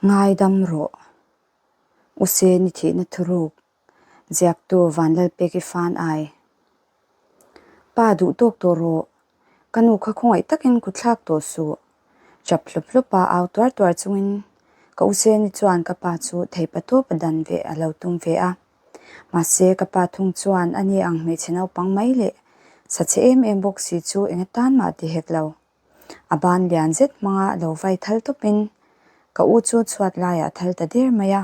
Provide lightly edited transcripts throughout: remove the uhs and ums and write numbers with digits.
Ngaidam rawh. U Seni thihna thuruk ziaktu Vanlalpeki fan ai. Pa duh tawk tawh rawh. Ka nu kha khawngaih takin kut thlak tawh suh. Chap hlup hlup a au tuar tuar chungin ka U Seni chuan ka pa chu theipa tawpa dan ve a lo tum ve a. Mahse ka pa thung chuan ani ang hmeichhe naupang mai leh sa chhe em em bawk si chu eng atan mah ti hek lo. A ban lian zet hmanga lo vai thal tawpin ka u chu chhuat laiah a thal ta der mai a.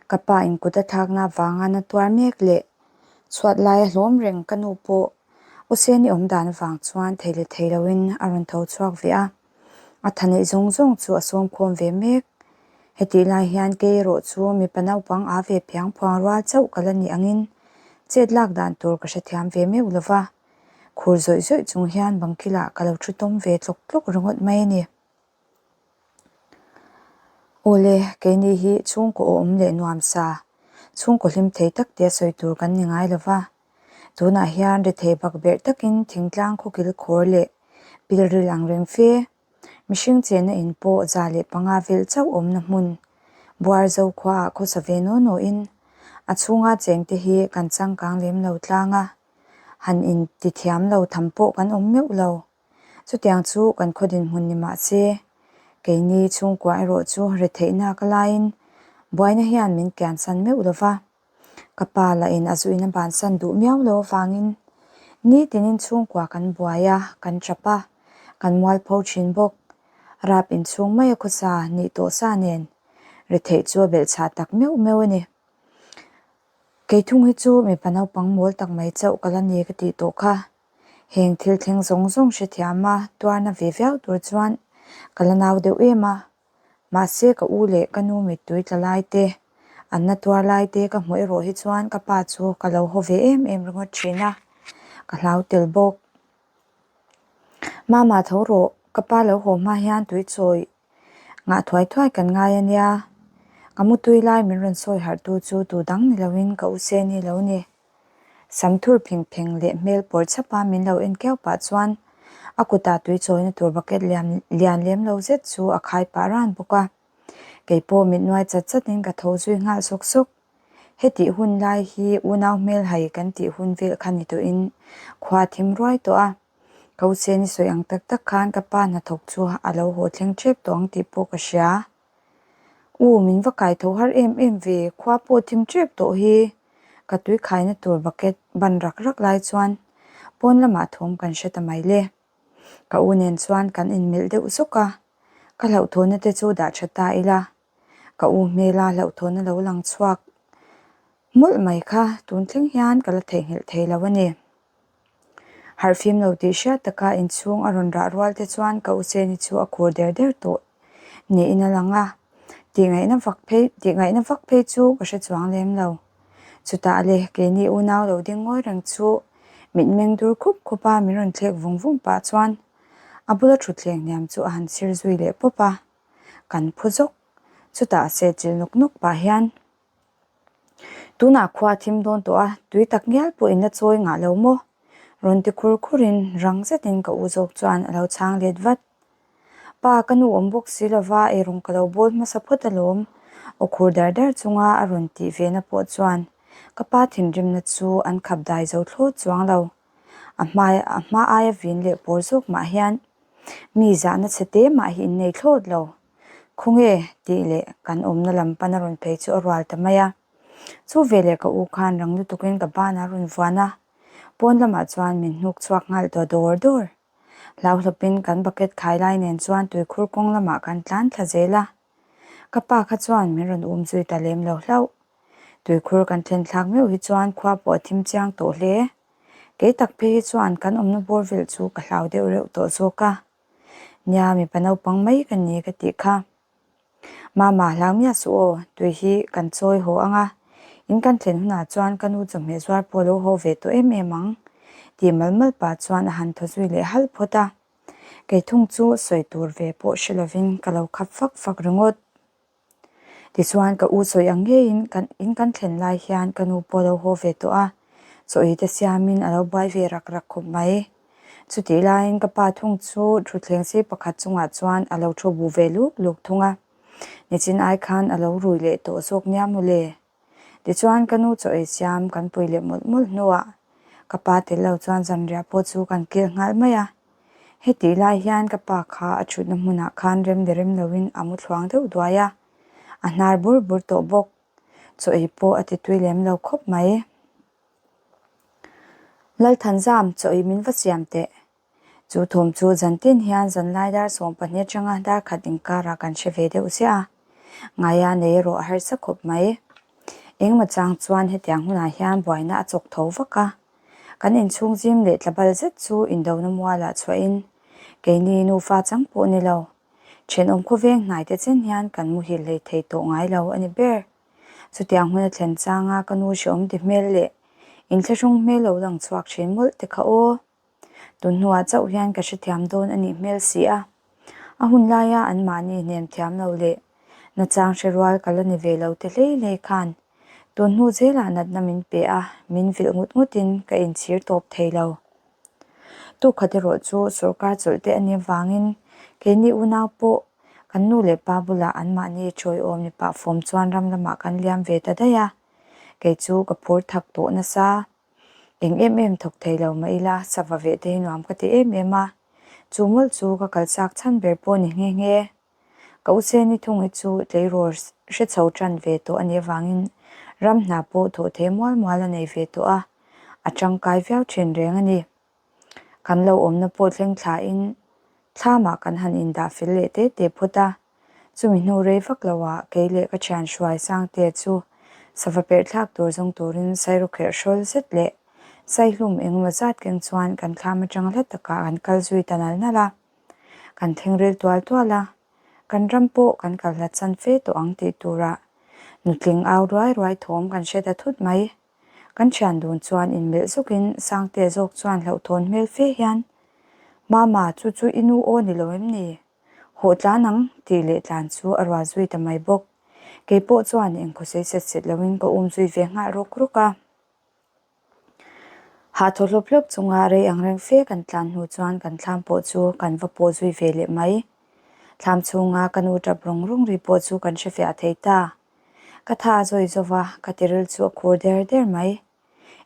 Ka pa in kut a thlakna avanga na tuar mek leh chhuat laia hlawm reng ka nu pawh U Seni awm dan avang chuan thei leh thei loin a rawn tho chhuak ve a. A tha neih zawng zawng chu a sawm khawm ve mek. Hetih lai hian kei erawh chu mipa naupang a ve piang phuang rual chauh ka la nih angin chet lak dan tur ka hrethiam ve meuh lova. Khur zawih zawih chung hian bangkilah ka lo thu tawm ve tlawk tlawk ringawt mai a ni. Awle, keini hi chhungkaw awm leh nuam sa, chhungkaw hlim thei tak tia sawi tur kan ni ngai lova. Tunah hian rethei bak berh takin thingtlang khawkil khawr leh pilril ang reng fe, mihring chenna in pawh 105 vel chauh awmna hmun, Buarzo khuaah khawsa ve naw nawin a chhunga chengte hi kan changkang lem lo tlang a, han intithiam lo tham pawh kan awm meuh lo. Chutiang chu kan khaw dinhmun ni mah se, keini chhungkua erawh chu retheihna ka laiin buaina hian min kiansan meuh lo va. Ka pa lahin a zuin a bansan duh miau lo avangin nitinin chhungkua kan buai a, kan tap a, kan mualpho thin bawk. Rap inchhung mai a khawsa nih tawh sa nen retheih chu a belhchhah tak meuh meuh a ni. Kei thung hi chu mipa naupang mawl tak mai chauh ka la ni ka tih tawh kha. Heng thil thleng zawng zawng hrethiam a tuarna ve viau tur chuan ka la nau deuh em a. Mahse ka u leh ka nu mittui tla lai te, an na tuar lai te ka hmuh erawh hi chuan ka pa chu ka lo haw ve em em ringawt thin a, ka hlau tel bawk. Mama tho rawh, ka pa lo haw hma hian tui chawi ngah thuai thuai kan ngai a nia. Ka mutui lai min rawn sawi harh tu chu tu dang ni loin ka u Seni lo ni. Sam thur pheng pheng leh hmel pawr chhapa min lo en kiau pah chuan a kutah tui chawina tur bucket lian lian lem lo zet chu a khai pah ran bawk a. Kei pawh mit nuai chat chatin ka tho zui nghal sawk sawk. Hetih hun lai hi unau hmel hai kan tih hun vel kha ni tawhin khua thim ruai tawh a. Ka u Seni sawi ang tak tak khan ka pa hnathawk chu a lo haw thleng tep tawh ang tih pawh ka hria. U, min va kai tho har em em ve, khua pawh thim tep tawh hi. Ka tui khaina tur bucket ban rak rak lai chuan pawn lamah thawm kan hre ta mai le. Ka u nen chuan kan inmelh deuh zawk a, ka hlauhthawhna te chu dah tha ta ila. Ka u hmela hlauhthawhna lo lang chhuak mawlh mai kha tun thleng hian ka la theihnghilh thei lo a ni. Harhfim lo tih hriat taka inchhung a rawn rah rual te chuan ka u Seni chu a khur der der tawh niin a lang a, tihngaihna vak phei tihngaihna vak phei chu ka hre chuang lem lo. Chutah le keini unau lo ding ngawi reng chu mitmeng dur khup khup a min rawn thlek vung vung pah chuan a bula thutthleng hniam chu a han sir zui leh pawp a, kan phu zawk. Chutah sehchilh nawk nawk pah hian Tunah khua a thim dawn tawh a, tui tak ngial pawh in la chawi ngah lo maw? Rawn ti khur khurin rang zetin ka u zawk chuan a lo chhang let vat. Pa, ka nu awm bawk si lova eirawng ka lo bawl hmasa phawt alawm, aw khur dar dar chunga a rawn tih ve na pawh chuan ka pa thinrimna chu an khap dai zo thlawt chuang lo. A hmai a hma aia vin leh pawr zawk mah hian mi zahna chhe te mah hi in nei thlawt lo. Khawnge? tih leh kan awmna lam pan a rawn phei chu a rual ta mai a. Chu veleh ka u khan rang lutukin ka banah a rawn vuan a, pawn lamah chuan min hnuk chhuak nghal ta dawr dawr. Hlauhlawpin kan bucket khai lai nen chuan tuikhur kawng lamah kan tlan thla zel a. Ka pa kha chuan min rawn um zui ta lem lo hlauh. Tuikhur kan thlen thlak meuh hi chuan khua pawh a thim chiang tawh hle. Kei tak phei hi chuan kan awmna bawr vel chu ka hlau deuh reuh tawh zawk a. Nia, mipa naupang mai ka ni ka tih kha. Mama hlau miah suh aw, tui hi kan chawi haw ang a, in kan thlen hunah chuan ka nu chawhmeh zuar pawh lo haw ve tawh em em ang, tih mal mal pah chuan a han thaw zui leh halh phawt a. Kei thung chu sawi tur ve pawh hre lovin ka lo khap fak fak ringawt. Tichuan ka u sawi ang ngeiin kan in kan thlen lai hian ka nu pawh a lo haw ve tawh a, chaw ei te siamin a lo buai ve rak rak khawp mai. Chutih laiin ka pa thung chu thutthleng sei pakhat chungah chuan a lo thu bu ve luk luk thung a. Nichin ai khan a lo rui leh tawh zawk nia mawle. Tichuan ka nu chaw ei siam kan pui leh mawlh mawlh hnuah ka pa tel lo chuan zanriah pawh chu kan kil nghal mai a. Hetih lai hian ka pa kha a thutna hmunah khan rem leh rem loin a mu thluang deuh duai a, a hnar bur bur tawh bawk. Chaw ei pawh a ti tui lem lo khawp mai. Lalthanzam, chaw ei min va siam teh. Chu thawm chu zan tin hian zanlai dar 12 atanga dar khat inkarah kan hre ve deuh ziah a, ngaia nei erawh a harsa khawp mai. Engemaw chang chuan hetiang hunah hian buaina a chawk tho vak a, kan inchhung zim leh tlabal zet chu indona mualah chhuahin keini nufa chang pawh ni lo, thenawm khawveng hnaite chen hian kan muhil hlei thei tawh ngai lo a ni ber. Chutiang hmun a thlen changa ka nu hreawm ti hmel leh inthlahrung hmel lo lang chhuak thin mawlh te kha aw. Tun hnuah chauh hian ka hrethiam dawn a nih hmel si a. A hun laia anmahni hnem thiam lo leh nachang hre rual ka la ni ve lo te hlei hlei khan tun hnu zelah natna min pe a, min vilh ngut ngutin ka inchhir tawp thei lo. Tukhat erawh chu sawrkar chawlh te a nih avangin keini unau pawh kan nu leh pa bulah anmahni chawiawm ni pah fawm chuan ram lamah kan liam ve ta daih a, kei chu ka phur thak tawh nasa. Eng em em thawk thei lo mah ila sava veh te hi nuam ka ti em em a, chu mawlh chu ka kal chak chhan ber pawh ni nghe nghe. Ka u Seni thung hi chu tleirawl hre chho tan ve tawh a nih avangin ram hna pawh thawh thei mual mual a nei ve tawh a, a tangkai viau thin reng a ni. Kan lo awmna pawh thleng thlain thlamah kan han indah fel leh te te phawt a, Chumi hnu rei vak lo ah kei leh ka thian hruai Sangtea chu sava perh thlak tur zawng turin sairawkherh hrawl zet leh saihlum engemaw zat keng chuan kan thlam atang hla takah kan kal zui ta nal nal a. Kan thleng ril tual tual a, kan ram pawh kan kal hlat chan fe tawh ang tih turah nutling au ruai ruai thawm kan hre ta thut mai. Kan thian dun chuan inmelh zawkin Sangtea zawk chuan hlauhthawn hmel fe hian, Mama, chu chu i nu aw ni lo em ni? Hawh tlan ang, tih leh tlan chu a rual zui ta mai bawk. Kei pawh chuan engkhawsei set set loin ka um zui ve nghal rawk rawk a. Hah thaw hlawp hlawp chunga rei ang reng fe kan tlan hnu chuan kan thlam pawh chu kan va pawh zui ve leh mai. Thlam chhunga ka nu tap rawng rawng ri pawh chu kan hrefiah thei ta. Ka tha a zawi zo va, ka tiril chu a khur der der mai.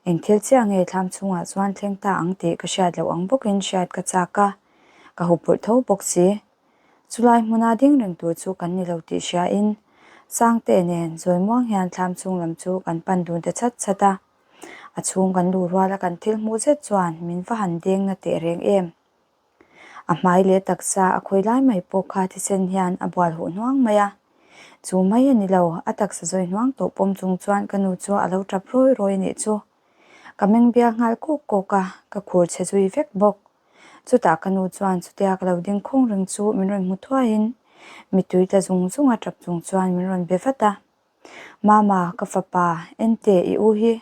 Eng thil chiah nge thlam chhungah chuan thleng ta ang tih ka hriat loh ang bawkin hriat ka chak a, ka huphurh tho bawk si. Chulai hmuna ding reng tur chu kan ni lo tih hriain Sangte nen zawi muang hian thlam chhung lam chu kan pan dun ta chat chat a. A chhung kan luh ruala kan thil hmuh zet chuan min va han deng na teh reng em. A hmai leh taksa a khawi lai mai pawh kha thisen hian a bual huh hnuang mai a. Chu mai a ni lo, a taksa zawi hnuang tawh pawm chung chuan ka nu chu a lo tap rawi rawi a nih chu. Ka meng bial nghal kawk kawk a, ka khur chhe zui vek bawk. Chutah ka nu chuan chutia ka lo ding khawng reng chu min rawn hmu thuaiin mittui tla zung zung a tap chung chuan min rawn be vat a. Mama, ka fapa, ente i u hi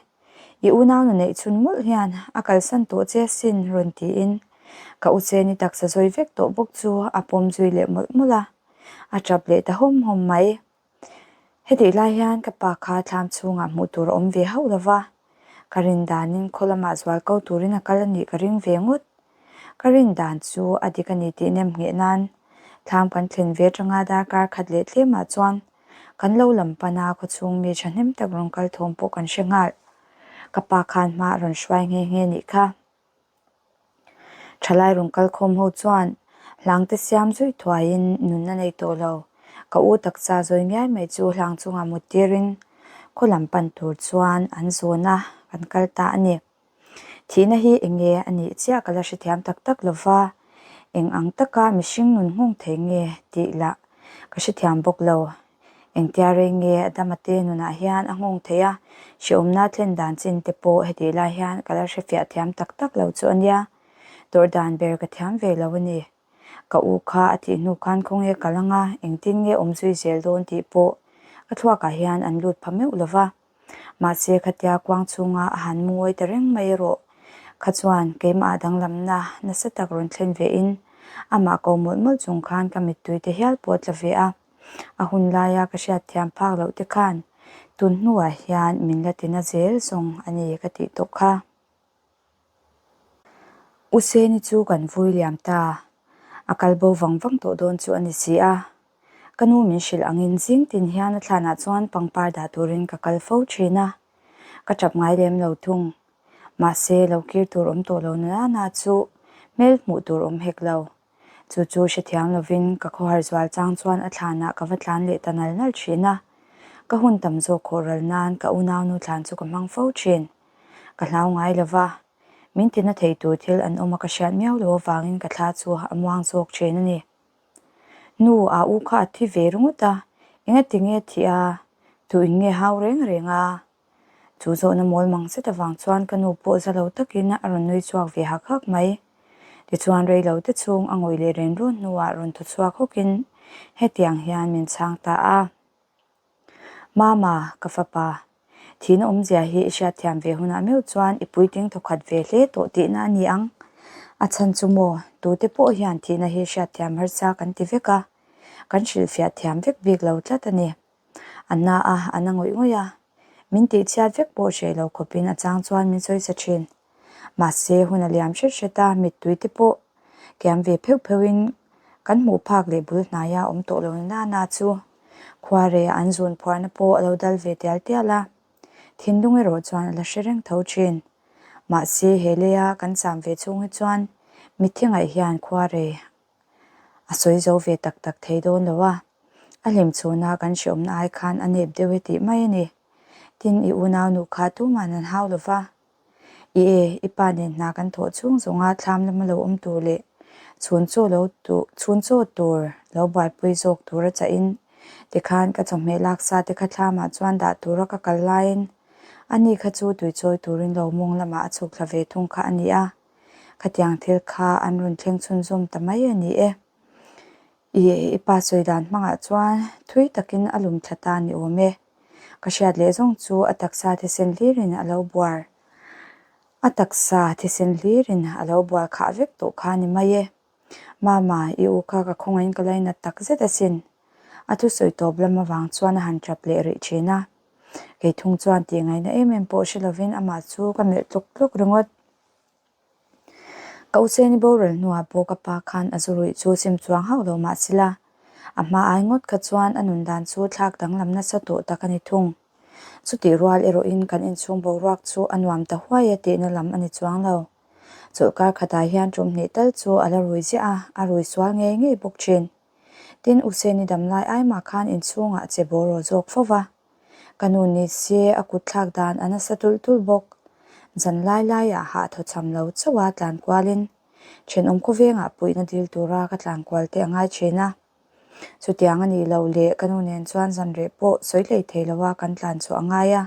i unaunu neih chhun mawlh hian a kalsan tawh che asin rawn tiin ka u che ni taksa zawi vek tawh bawk chu a pawm zui leh mawlh mawlh a, a tap leh ta hawm hawm mai. Hetih lai hian ka pa kha thlam chhungah hmuh tur a awm ve hauh lo va, ka rin danin khaw lamah zual ko turin a kal a nih ka ring ve ngawt. Ka rin dan chu a dik a ni tih nem ngheh nan thlam kan thlen ve atanga darkar khat leh tlemah chuan Kan lo lam pan a, khawchhung mi thahnem tak rawn kal thawm pawh kan hre nghal. Ka pa khan hma a rawn hruai nghe nghe nih kha. Thalai rawn kal khawm ho chuan hlangte siam zui thuaiin nunna nei tawh lo. Ka u taksa zawi ngiai mai chu hlang chungah mut tirin khaw lam pan tur chuan an zawn a, kan kal ta a ni. Thihna hi eng nge a nih chiah ka la hrethiam tak tak lo va, eng ang taka mihring nun nghawng thei nge tih lah ka hrethiam bawk lo. Engtia rei nge a dama te nunah hian a nghawng thei a, hrehawmna thlen dan chin te pawh hetih lai hian ka la hrefiah thiam tak tak lo chu a nia. Tawrh dan ber ka thiam ve lo a ni. Ka u kha a tih hnu khan khawnge ka lang a, engtin nge awm zui zel dawn tih pawh ka thluakah hian an lut pha meuh lo va. Mahse khatia kuang chhunga a han mu ngawi ta reng mai erawh kha chuan keimah danglamna nasa tak rawn thlen ve in amah ko mawlh mawlh chung khan ka mittui te hial pawh a tla ve a. A hun laia ka hriatthiam phak loh te khan tun hnuah hian min la tina zel zawng a ni ka tih tawh kha. U Seni chu kan vui liam ta, a kal bo vang vang tawh dawn chu a ni si a. Ka nu min hrilh angin zing tin hian a thlanah chuan pangpar dah turin ka kal fo thin a, ka tap ngai lem lo thung. Mahse, lo kir tur awm tawh lo na na chu hmel hmuh tur awm hek lo. Chu chu hrethiam lovin ka khawhar zual chang chuan a thlanah ka va tlan leh ta nal nal thin a. Ka hun tam zawk khawh ral nan ka unaunu thlan chu ka hmang fo thin. Ka hlau ngai lo va, min tina thei tur thil an awm a ka hriat miau lo avangin ka thla chu a muang zawk thin a ni. Nu a u kha a thi ve ringawt a, engati nge thih a, tu in nge hau reng reng a? Chu zawhna mawl mang zet avang chuan ka nu pawh za lo takin a rawn nui chhuak ve hak hak mai. Tichuan rei lo te chhung a ngawih leh ren run hnuah rawn thaw chhuak hawkin hetiang hian min chhang ta a. Mama, ka fapa, Thihna awmzia hi i hriatthiam ve hunah meuh chuan i puitling thawkhat ve hle tawh tihna a ni ang. A chhan chu maw, tute pawh hian thihna hi hriatthiam harsa kan ti vek a, kan hrilhfiah thiam vek bik lo tlat a ni. A na a, a na ngawih ngawih a. Min tihchhiat vek pawh hreh lo khawpin a chang chuan min sawi sa thin. Mahse, hun a liam hret hret a, mittui te pawh kiam ve pheuh pheuhin kan hmuh phak leh bul hnaia awm tawh lo na na chu khuareh an zun phuarna pawh a lo dal ve tial tial a, thinlung erawh chuan a la hre reng tho thin. Mahse, he leia kan cham ve chhung hi chuan mitthi ngaih hian khuareh a sawi zo ve tak tak thei dawn lo a, a hlim chhuna kan hreawmna ai khan a nep deuh e tih mai a ni. Tin, i unaunu kha tuman an hau lo va, I e, i pa nen hna kan thawh chhung zawnga thlam lama lo awm tur leh chhun chaw lo chhun chaw tur lo buaipui zawk tura chahin tikhan ka chawhmeh laksa te kha thlamah chuan dah tura ka kal laiin ani kha chu tuichawi turin lo mawng lamah a chhuk thla ve thung kha a ni a, khatiang thil kha an rawn thleng chhunzawm ta mai a ni e. I i pa sawi dan hmangah chuan thui takin a lum thla ta ni awm e. Ka hriat leh zawng chu a taksa thisen hlirin a lo buar. A taksa thisen hlirin a lo bual khah vek tawh kha ni mai e. Mama, i u kha ka khawngaihin ka lainat tak zet asin. A thusawi tawp lam avang chuan a han tap leh rih thin a. Kei thung chuan tih ngaihna em em pawh hre lovin amah chu ka melh tluk tluk ringawt. Ka Useni boral hnuah pawh ka pa khan a zuruih chu sim chuang hauh lo mah sila, a hma ai ngawt kha chuan a nun dan chu thlak danglam nasa tawh tak a ni thung. Chutih rual erawhin kan inchhung boruak chu a nuam ta huai e tihna lam a ni chuang lo. Chawlhkar khatah hian tum hnih tal chu a la rui ziah a, a rui sual ngei ngei bawk thin. Tin, Useni damlai ai mah khan inchhungah che bawraw zawk fo va. Ka nu ni se a kut thlak dan a nasa tulh tulh bawk. Zan lai laiah hah thaw cham lo chauh a tlan kualin thenawm khawvengah puihna dil tura ka tlan kual te a ngai thin a. Chutiang a nih loh leh ka nu nen chuan zan reh pawh sawi hlei thei loa kan tlan chhuah a ngai a.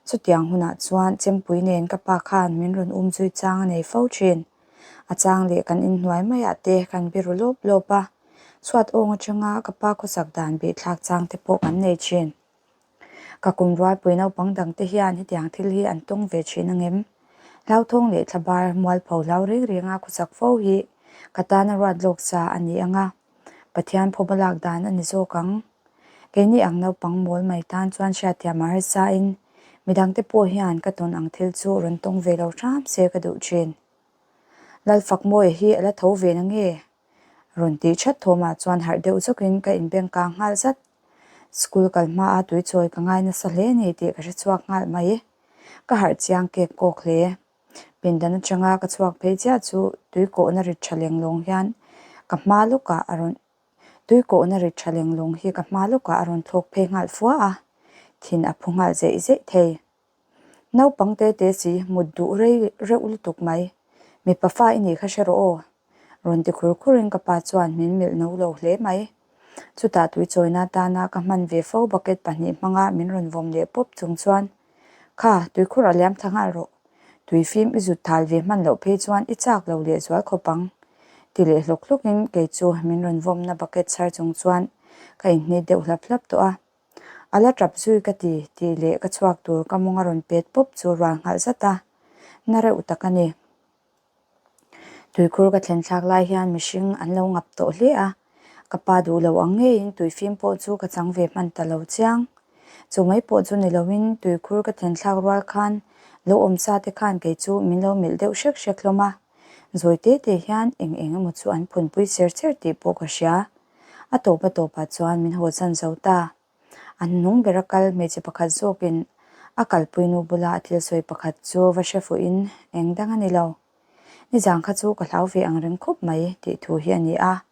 Chutiang hunah chuan chempui nen ka pa khan min rawn um zui chang a nei fo thin. A chang leh kan inhnuai maiah te kan biru lawp lawp a, chhuat awng atanga ka pa khawsak dan bihthlak chang te pawh kan nei thin. Ka kum rualpui naupang dang te hian hetiang thil hi an tawng ve thin angem? Hlauthawng leh thlabar mualpho hlau reng renga khawsak fo hi ka tana ruat lawk sa a ni anga, Pathian phuba lak dan a ni zawk ang. Keini ang naupang mawl mai tan chuan hriatthiam a harsa in midangte pawh hian ka tawn ang thil chu rawn tawng ve lo hram se ka duh thin. Lalfakmawia hi a la tho ve na nge? Rawn tih that thawmah chuan harh deuh zawkin ka inbeng kang nghal zat. School kal hmaa tuichawi ka ngai nasa hle ni tih ka hre chhuak nghal mai. Ka harh chiang kek kawk hle. Pindan atanga ka chhuak phei chiah chu tuikawhna rit tha leng lawng hian ka hma lawkah a rawn Tuikawhna rit tha leng lawng hi ka hma lawkah a rawn thlawk phei nghal fua a, thin a phu nghal zeih zeih thei. Naupang te te si mut duh rei reuh lutuk mai. Mipa fa i nih kha hre rawh aw. Rawn ti khur khurin ka pa chuan min melh no lo hle mai. Chutah tuichawina atana ka hman ve fo bucket pahnih hmanga min rawn vawm leh pawp chung chuan, Kha, tuikhur a liam thla nghal rawh. Tui fim i zut thal ve hman loh phei chuan i chak lo leh zual khawp ang. Ti leh hlawk hlawkin kei chu min rawn vawmna bucket chhar chung chuan ka inhnit deuh hlap hlap tawh a. A la tap zui ka ti, tih leh ka chhuak tur ka mawng a rawn pet pawp chu rual nghalh zat a, na reuh tak a ni. Tuikhur ka thlen thlak lai hian mihring an lo ngap tawh hle a, ka pa duh lo ang ngeiin tuifim pawh chu ka chang ve hman ta lo chiang. Chu mai pawh chu ni loin tuikhur ka thlen thlak rual khan lo awm sa te khan kei chu min lo melh deuh hrek hrek hlawm a, zawi te te hian eng eng emaw chu an phunpui cher cher tih pawh ka hria. A tawp a tawpah chuan min haw chan zo ta. A hnung bera kal hmeichhe pakhat zawkin a kalpui nu bula a thil sawi pakhat chu va hre fuhin eng dang a ni lo. Nizan kha chu ka hlau ve ang reng khawp mai tih thu hi a ni a.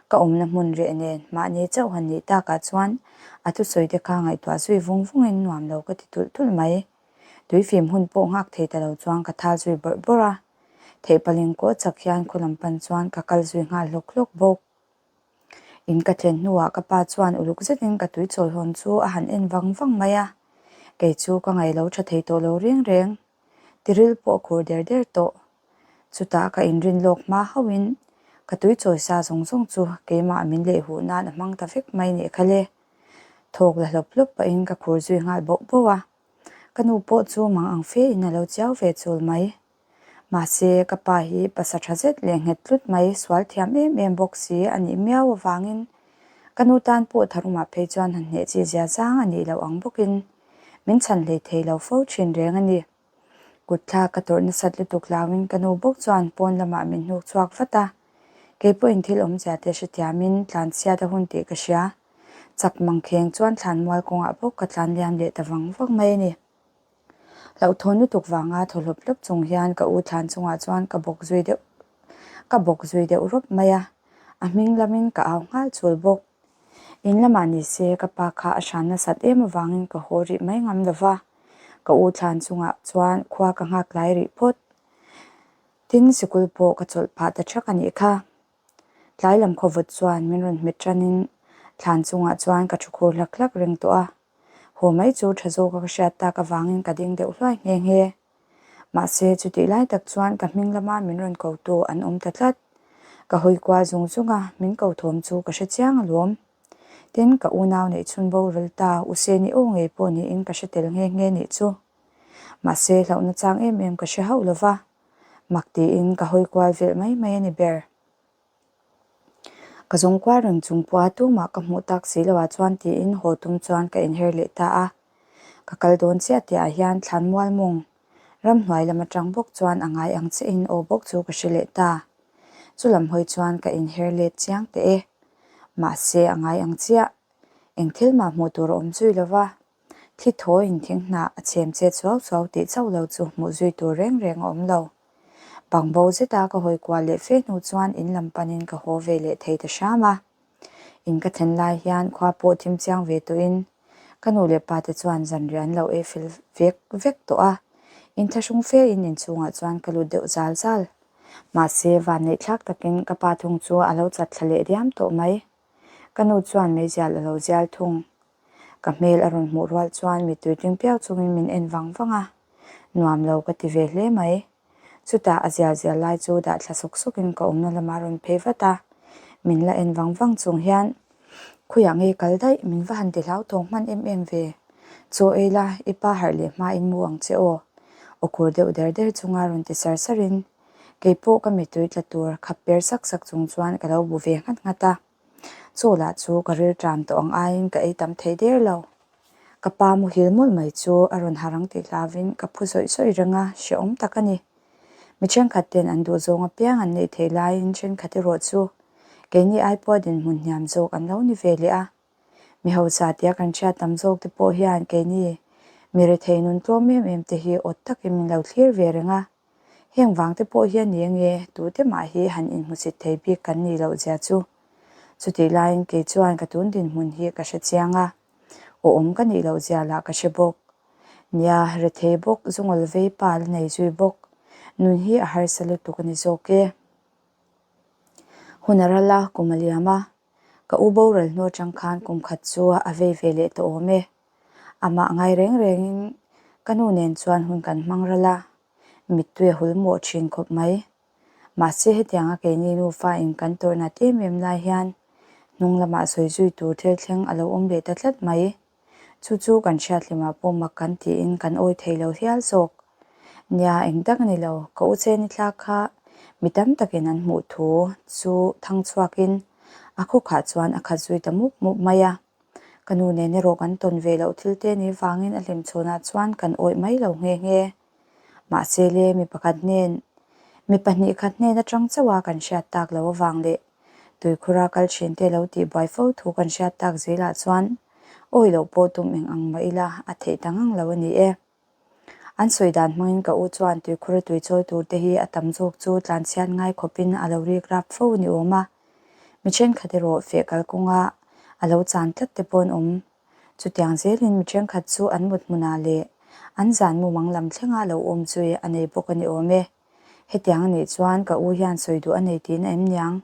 Ka awmna hmun reh nen mahni chauh han nih takah chuan a thusawi te kha ngaihtuah zui vung vungin nuam lo ka ti tulh tulh mai. Tuifim hun pawh nghak thei ta lo chuan ka thal zui bawrh bawrh a. Theihpalin kaw chak hian khaw lam pan chuan ka kal zui nghal hlawk hlawk bawk. In ka thlen hnuah ka pa chuan uluk zetin ka tui chawi hawn chu a han en vang vang mai a. Kei chu ka ngaih lo tha thei tawh lo reng reng. Tiril pawh a khur der der tawh. Chutah ka inrin lawk hma hauhin ka tui chawi sa zawng zawng chu keimah min leh huh nan a hmang ta vek mai nih kha le. Thawk la hlawp hlawp pahin ka khur zui nghal boh boh a. Ka nu pawh chu mang ang fe in a lo chiau ve chul mai. Mahse, ka pa hi pasa tha zet leh nghet tlut mai sual thiam em em bawk si a nih miau avangin ka nu tan pawh tharumah phei chuan han hneh chi zia zang a nih loh ang bawkin min chhan hlei thei lo fo thin reng a ni. Kut thlak ka tawrh nasat lutuk hlauin ka nu bawk chuan pawn lamah min hnuk chhuak vat a, kei pawhin thil awmzia te hrethiamin tlanchhiat a hun tih ka hria. Chak mangkheng chuan thlanmual kawngah bawk ka tlan liam leh ta vang vang mai a ni. Hlauhthawn lutuk vanga thaw hlawp hlawp chung hian ka u thlan chungah chuan ka bawk zui deuh ka bawk zui deuh rawp mai a, a hming lamin ka au nghal chul bawk. In lamah ni se ka pa kha a hran nasat em avangin ka haw rih mai ngam lo va, ka u thlan chungah chuan khua ka nghak lai rih phawt. Tin, sikul pawh ka chawlh phah ta thak a nih kha. Tlai lam khawvawt chuan min rawn hmet tanin thlan chungah chuan ka thu khur hlak hlak reng tawh a. Haw mai chu tha zawka ka hriat tak avangin ka ding deuh hluai nghe nghe. Mahse, chutih lai tak chuan ka hming lama min rawn kotu an awm ta tlat. Ka hawi kual zung zung a, min ko thawm chu ka hre chiang alawm. Tin, ka unau neih chhun boral ta U Seni aw ngei pawh niin ka hre tel nghe nghe nih chu. Mahse, hlauhna chang em em ka hre hauh lova, mak tiin ka hawi kual velh mai mai a ni ber. Ka zawng kual reng chung pawha tumah ka hmuh tak si loah chuan tiin haw tum chuan ka inher leh ta a. Ka kal dawn chiah tihah hian thlan mual mawng ramhnuai lam atang bawk chuan a ngai ang chiahin aw bawk chu ka hre leh ta. Chu lam hawi chuan ka inher let chiang teh e. Mahse a ngai ang chiah. Eng thil mah hmuh tur a awm zui lo va. Thli thawiin thing hnah a chhem chet suau suau tih chauh lo chu hmuh zui tur reng reng a awm lo. Bangbo zeta ka hawi kual leh fe hnu chuan in lam panin ka haw ve leh thei ta hram a. In ka thlen lai hian khua pawh thim chiang ve tawhin ka nu leh pa te chuan zanriah an lo ei fel vek vek tawh a. Inthlahrung fe in inchhungah chuan ka lut deuh zal zal. Mahse, vanneihthlak takin ka pa thung chu a lo chat thla leh diam tawh mai. Ka nu chuan meizial a lo zial thung. Ka hmel a rawn hmuh rual chuan mittui tling piau chungin min en vang vang a, nuam lo ka ti ve hle mai. Chutah a zial zial lai chu dah thla sawk sawkin ka awmna lamah a rawn phei vat a, min la en vang vang chung hian, Khawiah ngei kal daih, min va han ti hlauthawng hman em em ve. Chaw ei la, i pa harh leh hmain mu ang che aw. Aw khur deuh der der chunga rawn ti sar sarin, keipawh ka mittui tla tur khap per sak sak chung chuan ka lo bu ve nghat nghat a. Chaw lah chu ka ril ṭam tawh ang aiin ka ei tam thei der lo. Ka pa muhil mawlh mai chu a rawn harang tih hlauvin ka phu zawih zawih reng a, hrehawm tak a ni. Mi ṭhenkhat ten an duh zawng apiang an neih theih laiin ṭhenkhat erawh chu keini ai pawha dinhmun hniam zawk an lo ni ve leh a. Mi hausa tia kan hriat tam zawk te pawh hian keini mi rethei nun tlawm em em te hi awt takin min lo thlir ve reng a. Heng vang te pawh hian ni ange tute mah hi han inhmusit thei bik kan nih loh zia chu. Chutih laiin kei chuan ka tun dinhmun hi ka hre chiang a, awm ka nih loh zia lah ka hre bawk. Nia, rethei bawk, zungawl vei pa la nei zui bawk. Nun hi a harsa lutuk a ni zawk e. Hun a ral a, kum a liam a. Ka u boral hnu atang khan kum khat chu a vei ve leh tawh awm e. Amah ngai reng rengin ka nu nen chuan hun kan hmang ral a, mittui a hul mawh thin khawp mai. Mahse hetianga keini nufa in kan tawrh nat em em lai hian hnung lamah sawi zui tur thil thleng a lo awm leh ta tlat mai. Chu chu kan hriathlimah pawh mak kan tiin kan awi thei lo hial zawk. Nia, eng tak a ni lo, ka u cheni thlak kha mi tam takin an hmuh thu chu thang chhuakin a khawkhah chuan a khat zui ta mup mup mai a. Ka nu nen erawh kan tawn ve loh thil te ni vangin a hlimchhawnah chuan kan awih mai lo nghe nghe. Mahse le mi pakhat hnen, mi pahnih khat hnen atang chauha kan hriat tak loh avang leh. Tuikhura kal thinte lo tihbuai fo thu kan hriat tak zelah chuan awi loh pawh tum eng ang mah ila a theih ta ngang lo a ni e. An sawi dan hmangin ka u chuan tuikhura tui chawi tur te hi a tam zawk chu tlanchhiat ngai khawpin a lo rik rap fo a ni awm a. Mi thenkhat erawh feh kalkawnga a lo chan tlat te pawh an awm. Chutiang zelin mi thenkhat chu an mut hmunah leh an zan mumang lam thlenga lo awm zui a nei bawk a ni awm e. Hetiang a nih chuan ka u hian sawi duh a nei tihna em niang?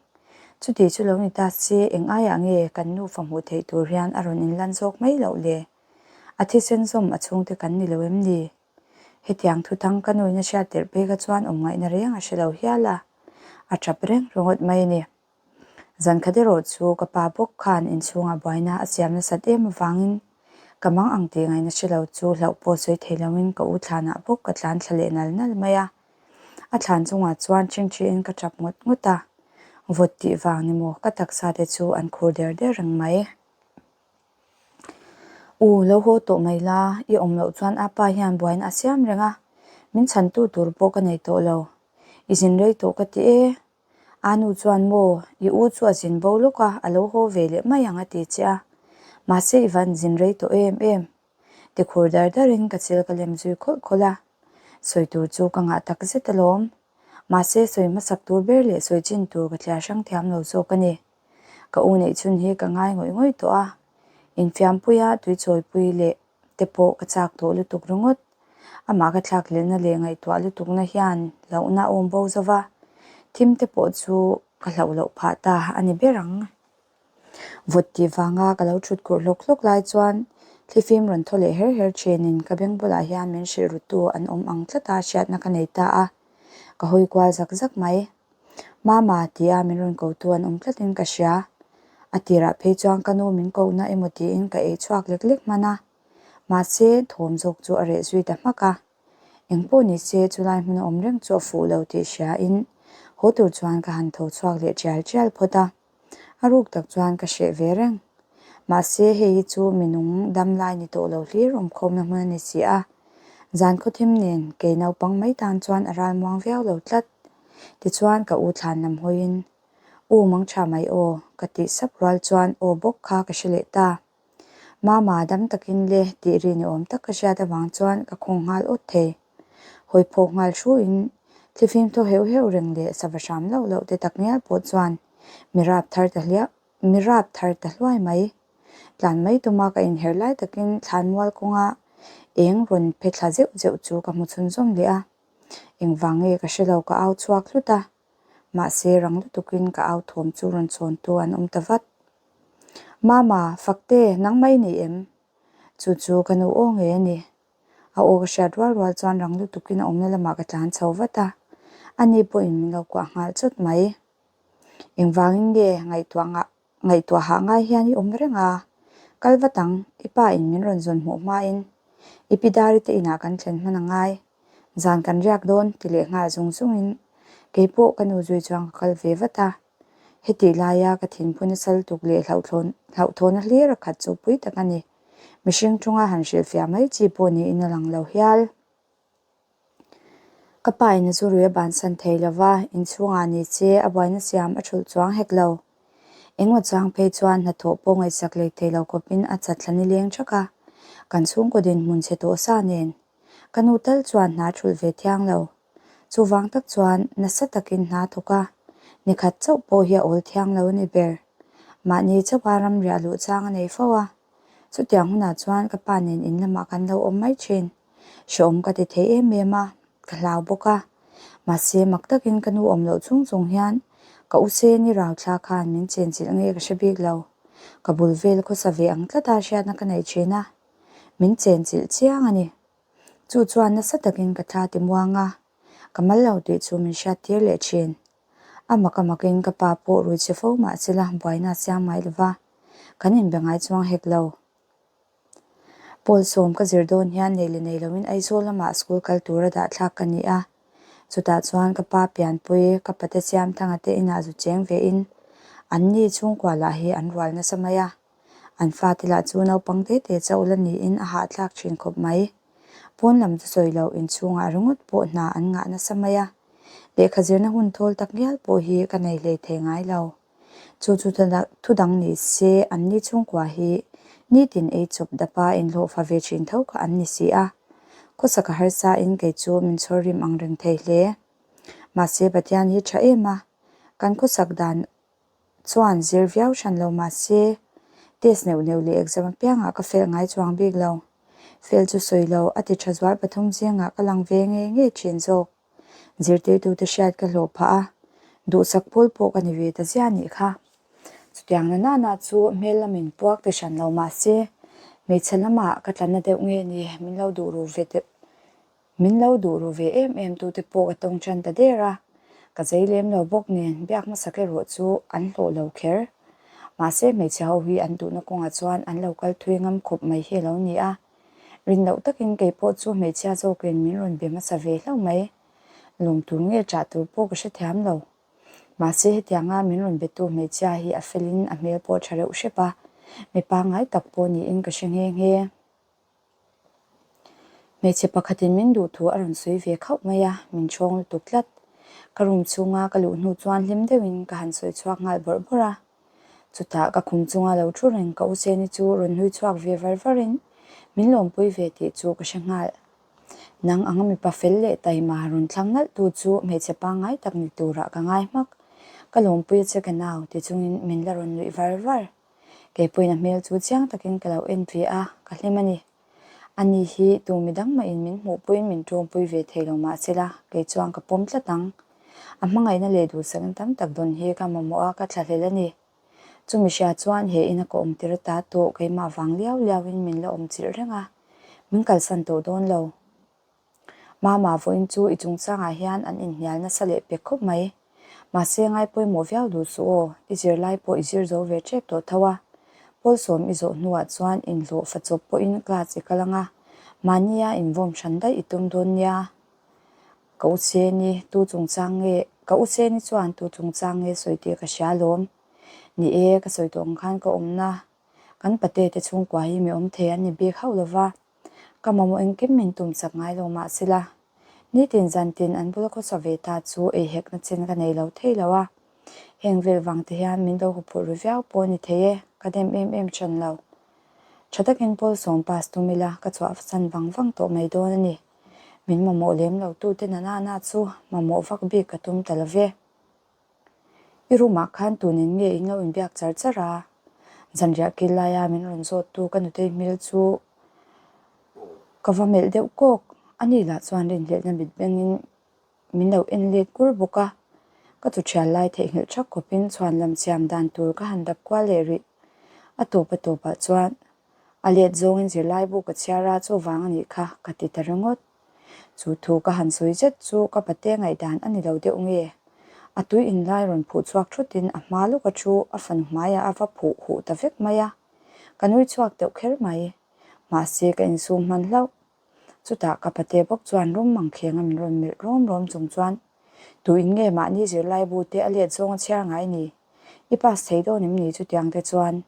Chuti chu lo ni ta se eng aiah nge kan nufa hmuh theih tur hian a rawn inlan zawk mai loh le? A thisen zawm a chhungte kan ni lo em ni? Hetiang thuthang ka nuin a hriat tirh phei kha chuan awm ngaihna reng a hre lo hial a, a tap reng ringawt mai a ni. Zankhat erawh chu ka pa bawk khan inchhungah buaina a siam nasat em avangin ka mang ang tih ngaihna hre lo chu hlauh pawh sawi thei loin ka u thlanah bawk ka tlan thla leh nal nal mai a. A thlan chungah chuan ṭhingṭhiin ka ṭap ngawt ngawt a, vawt tih vang ni maw ka taksa te chu an khur der der reng mai. U, lo haw tawh mai la, i awm loh chuan a pa hian buaina a siam reng a, min chhantu tur pawh ka nei tawh lo. I zin rei tawh ka ti e. A nu chuan maw, i u chu a zin bo lawk a, a lo haw ve leh mai ang a ti che a. Mahse i van zin rei tawh em em. Ti khur dar darin ka chil ka lem zui khawlh khawlh a. Sawi tur chu ka ngah tak zet alawm. Mahse sawi hmasak tur ber leh sawi chin tur ka thliar hrang thiam lo zawk a ni. Ka u neih chhun hi ka ngai ngawih ngawih tawh a, infiampuia tuichawipui leh te pawh ka chak tawh lutuk ringawt. Amah ka thlak lehna leh ngaihtuah lutukna hian hlauhna a awm bo zo va, thim te pawh chu ka hlauh loh phah ta a ni ber ang. Vawt tih vanga ka lo thut kurh hlawk hlawk lai chuan thlifim rawn thaw leh her her thinin ka beng bulah hian min hrilh rutu an awm ang tlata hriatna ka nei ta a, ka hawi kual zak zak mai. Mama tia min rawn kotu an awm tlatin ka hria. A tirah phei chuan ka nu min kohna emaw tiin ka ei chhuak lek lek hman a. Mahse, thawm zawk chu a reh zui ta hmak a. Engpawh ni se chulai hmun a awm reng chu a fuh lo tih hriain haw tur chuan ka han tho chhuak leh tial tial phawt a. A ruk tak chuan ka hreh ve reng. Mahse, hei hi chu mi nung dam lai ni tawh lo hlir awmkhawmna hmun a ni si a. Zan khawthim nen kei naupang mai tan chuan a ralmuang viau lo tlat. Tichuan ka u thlan lam hawiin, U mang tha mai aw, ka tih sap rual chuan aw bawk kha ka hre leh ta. Mama dam takin le tih ri ni awm tak ka hriat avang chuan ka khawng nghal awt thei. Hawi phawk nghal hruin thlifim thaw heuh heuh reng leh sava hram loh loh te tak ngial pawh chuan mi rap thar ta hliah mi rap thar ta hluai mai. Tlan mai tuma ka inher lai takin thlanmual kawnga eng rawn phe thla zeuh zeuh chu ka hmu chhunzawm leh a. Engvang nge ka hre lo ka au chhuak hlut a. Mahse rang lutukin ka au thawm chu rawn chhawntu an awm ta vat. Mama, Fakte, nangmah i nei em? Chu chu ka nu aw ngei a ni. A aw ka hriat rual rual chuan rang lutukin a awmna lamah ka tlan chho vat a, ani pawhin min lo kuah nghal chawt mai. Engvangin nge ngaihtuah ngah ngaihtuah hah ngai hian i awm reng a, kal vat ang, i pa in min rawn zawn hmuh hmain i pi Dari te inah kan thlen hman a ngai, zan kan riak dawn ti leh nghal zung zungin keipawh ka nu zui chuan ka kal ve vat a. Hetih laia ka thinphu nasa lutuk leh hlauhthawn hlauhthawna hlir a khat chu pui tak a ni. Mihring chunga han hrilhfiah mai chi pawh niin a lang lo hial. Ka pa in a zu rui a bansan thei lo va, inchhungah ni che a buaina siam a thulh chuang hek lo. Engmaw chang phei chuan hnathawh pawh ngaihsak leh thei lo khawpin a chat thla nileng thak a, kan chhungkaw dinhmun chhe tawh sa nen. Ka nu tal chuan hna thulh ve thiang lo. Chuvang tak chuan nasa takin hna thawk a, nikhat chauh pawh hi a awl thiang lo a ni ber. Mahni chauha ramriah luh chang a nei fo a, chutiang hunah chuan ka pa nen in lamah kan lo awm mai thin. Hrehawm ka ti thei em em a, ka hlau bawk a. Mahse mak takin ka nu awm loh chung chung hian ka u Seni rauthla khan min chenchilh nge ka hre bik lo. Ka bul vel khawsa ve ang tlata hriatna ka nei thin a, min chenchilh chiang a ni. Chu chuan nasa takin ka thla ti muang a, ka mal lo tih chu min hriat tir leh thin. A mak a makin ka pa pawh rui che fo mah sela buaina a siam ngai lova, kan inbe ngai chuang hek lo. Pawl sawm ka zir dawn hian nei leh nei loin Aizawl lamah school kal tura dah thlak ka ni a. Chutah chuan ka pa pianpui, ka pate Siamthanga te inah zu cheng vein anni chhungkua lah hi an rual nasa mai a. An fate lah chu naupang te te chauh la niin a hahthlak thin khawp mai. Pawn lam chu sawi loh inchhungah ringawt pawh hna an ngah nasa mai a. Lehkha zirna hun thawl tak ngial pawh hi ka nei hlei thei ngai lo. Chu chu thu dang ni se an ni chhungkua hi nitin ei chawp dapa inhlawhfa ve thin tho kha an ni si a. Khawsaka harsa in kei chu min chhawr rim ang reng thei hle. Mahse Pathian hi tha em a, kan khawsak dan chuan zir viau hran lo mahse test neuh neuh leh exam apiangah ka fel ngai chuang bik lo. Fel chu sawi lo, a ti tha zual pathum zingah ka lang ve ngei ngei thin zawk. Zirtirtute hriat ka hlawh phah a, duhsak pawl pawh ka ni ve ta ziah nih kha. Chutiang na nana chu hmel lamin puak ti hran lo mahse hmeichhe lamah ka tla na deuh nge ni min lo duh ru ve deuh. Min lo duh ru ve em em tute pawh ka tawng tan ta der a, ka zei lem lo bawk nen biak hmasak erawh chu an hlawh lo kher. Mahse hmeichhe ho hi an duhna kawngah chuan an lo kal thui ngam khawp mai hi a lo ni a. Rin loh takin kei pawh chu hmeichhia zawkin min rawn be hmasa ve hlauh mai. Lawm tur nge chah tur pawh ka hrethiam lo. Mahse hetianga min rawn betu hmeichhia hi a felin a hmel pawh tha reuh hrep a, mi pangngai tak pawh niin ka hre nghe nghe. Hmeichhe pakhatin min duh thu a rawn sawi ve khauh mai a, min chhawng lutuk tlat. Ka room chhunga ka luh hnu chuan hlim deuhin ka han sawi chhuak nghal bawrh bawrh a. Chutah ka khum chunga lo thu reng ka Useni chu rawn hlui chhuak ve var varin min lawmpui ve tih chu ka hre nghal. Nang anga mipa fel leh taima rawn thlang nalh tu chu hmeichhe pangngai tak ni turah ka ngai hmak. Ka lawmpui a che ka nau ti chungin min la rawn nuih var var. Kei pawhin a hmel chu chiang takin ka lo en ve a, ka hlim a ni. Ani hi tu midang mahin min hmuhpuiin min ṭawngpui ve thei lo mah sela, kei chuan ka pawm tlat ang. A hmangaihna leh duhsakna tam tak dawn hi ka mamawh a, ka thlahlel a ni. Chumi hria chuan he ina ka awm tir ata tawh keimah vang liau liauin min la awm chilh reng a, min kalsan tawh dawn lo. Mama vawiin chu i chungchangah hian an inhnial nasa leh pek khawp mai. Mahse ngai pawimawh viau duh suh aw, i zirlai pawh i zir zo ve tep tawh tho a. Pawl sawm i zawh hnuah chuan inhlawh fa chawp pawhin class i kal ang a, mahnia invawm hran daih i tum dawn nia. Ka u Seni tu chungchang nge, ka u Seni chuan tu chungchang nge sawi tih ka hria alawm. Ni e, ka sawi tawh ang khan ka awmna kan pate te chhungkua hi mi awm thei an ni bik hauh lova. Ka mamawh engkim min tum chak ngai lo mah sila, nitin zantin an bula khawsa ve ta chu ei hekna chin ka nei lo thei lo a. Heng vel vang te hian min lo huphurh ru viau pawh a ni thei e, ka dem em em than lo. Tha takin Paul sawm pass tum ila ka chhuah san vang vang tawh mai dawn a ni. Min mamawh lem lo tute na nana chu mamawh vak bik ka tum ta lo ve. I room ah khan tunin nge in lo inbiak char char a? Zanriah kil laia min rawn zawttu ka nutei hmel chu ka va melh deuh kawk. Ani lah chuan rinhlelhna mit bengin min lo en let kur bawk a. Ka chu thial lai theihnghilh thak khawpin chhuan lam siam dan tur ka han dap kual leh rih. A tawp a tawpah chuan a let zawngin zirlaibu ka chhiar a, chuvang a nih kha ka ti ta ringawt. Chu thu ka han sawi zet chu ka pate ngaihdan a ni lo deuh nge? A tui inlai rawn phuh chhuak thutin a hma lawka thu a fanu hmaiah a va phuh huh ta vek mai a. Ka nui chhuak deuh kher mai. Mahse ka insum hman hlauh. Chutah ka pate bawk chuan rum mangkhenga min rawn melh rawm rawm chung chuan, Tu in nge mahni zirlaibu te a let zawng a chhiar ngai ni? I pass thei dawn em ni chutiang te chuan?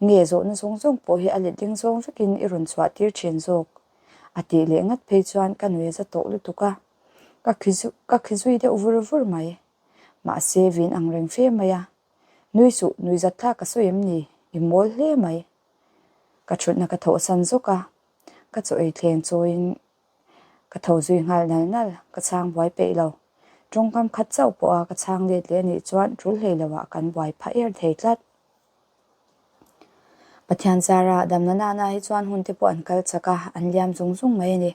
Nge zawhna zawng zawng pawh hi a let ding zawng vekin i rawn chhuah tir thin zawk? A tih leh ngat phei chuan ka nui a za tawh lutuk a, ka khi ka khi zui deuh vur vur mai. Mahse vin ang reng fe mai a, Nui suh, nui zat thlak ka sawi em ni? I mawl hle mai. Ka thutna ka thawhsan zawk a, ka chaw ei thleng chawiin Ka tho zui nghal nal nal, ka chhang buai peih lo. Tawngkam khat chauh pawha ka chhang let leh anih chuan tul hlei loah kan buai phah er thei tlat. Pathian zara damna nana hi chuan hun te pawh an kal chak a, an liam zung zung mai a ni.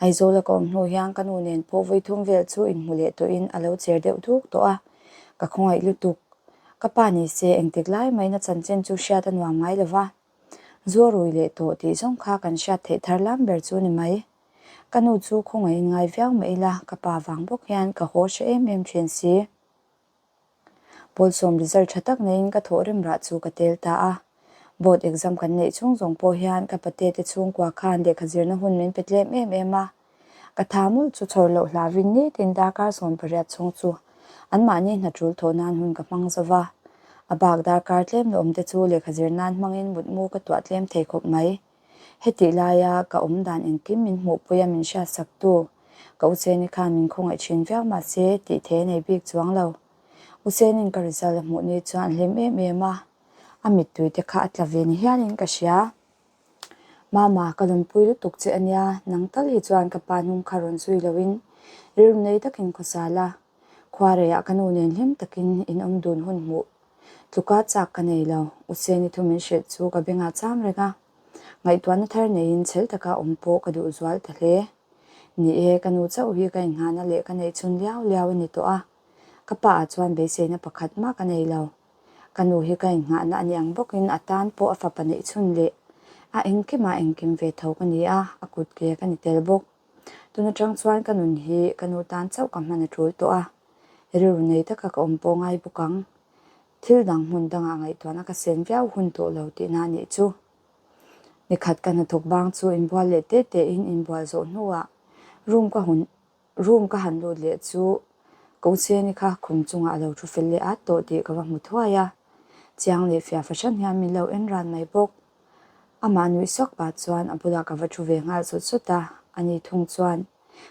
Aizawla ka awm hnu hian ka nu nen pawh vawi thum vel chu inhmu leh tawhin a lo cher deuh duk tawh a, ka khawngaih lutuk. Ka pa ni se engtik lai maina chanchin chu hriat a nuam ngai lo va. Zu rui leh tawh tih zawng kha kan hriat theih thar lam ber chu ni mai. Ka nu chu khawngaihin ngai viau mah ila ka pa vang bawk hian ka haw hre em em thin si. Pawlsawm result tha tak neiin ka thawh rem rah chu ka tel ta a. Board exam kan neih chhung zawng pawh hian ka pate te chhungkua khan lehkha zirna hun min pe tlem em em a. Ka tha mawlh chu chhawr loh hlavin nitin darkar 18 chhung chu anmahni hna tul thawh nan hun ka hmang zo va. A bak darkar tlem la awmte chu lehkha zir nan hmangin mutmu ka tuah tlem thei khawp mai. Hetih laia ka awm dan engkim min hmuhpui a min hriatsaktu ka u Cheni khan min khawngaih thin viau mahse tih thei a nei bik chuang lo. Usenin ka result a hmuh ni chuan a hlim em em a, a mittui te kha a tla ve ni hialin ka hria. Mama, ka lawmpui lutuk che a nia, nang tal hi chuan ka pa hnung kha rawn zui loin rilru nei takin khawsa la, khuareiah ka nu nen hlim takin in awm dun hun hmuh tluka chak ka nei lo, Useni thu min hrilh chu ka bengah cham reng a, ngaihtuahna thar neiin chhel taka awm pawh ka duh zual ta hle. Ni e, ka nu chauh hi ka inghahna leh ka neihchhun liau liau a ni tawh a, ka pa ah chuan beiseina pakhat mah ka nei lo. Ka nu hi ka inghahna a ni ang bawkin a tan pawh a fapa neihchhun leh a engkimah engkim ve tho ka ni a, a kut ke ka ni tel bawk. Tun atang chuan ka nun hi ka nu tan chauh ka hman a tul tawh a, rilru nei taka ka awm pawh ngai bawk ang. Thil dang hmun dangah ngaihtuahna ka sen viau hun tawh lo tihna a nih chu. Nikhat ka hnathawk bang chu inbual leh te tein inbual zawh hnuah room ka hun Room ka han lut leh chu ko Cheni kha khum chungah a lo thu fel leh at tawh tih ka va hmu thuai a, chiang leh fiah fahran hian min lo en ran mai bawk. Amah nuih sawk pah chuan a bulah ka va thu ve nghal sawt sawt a, ani thung chuan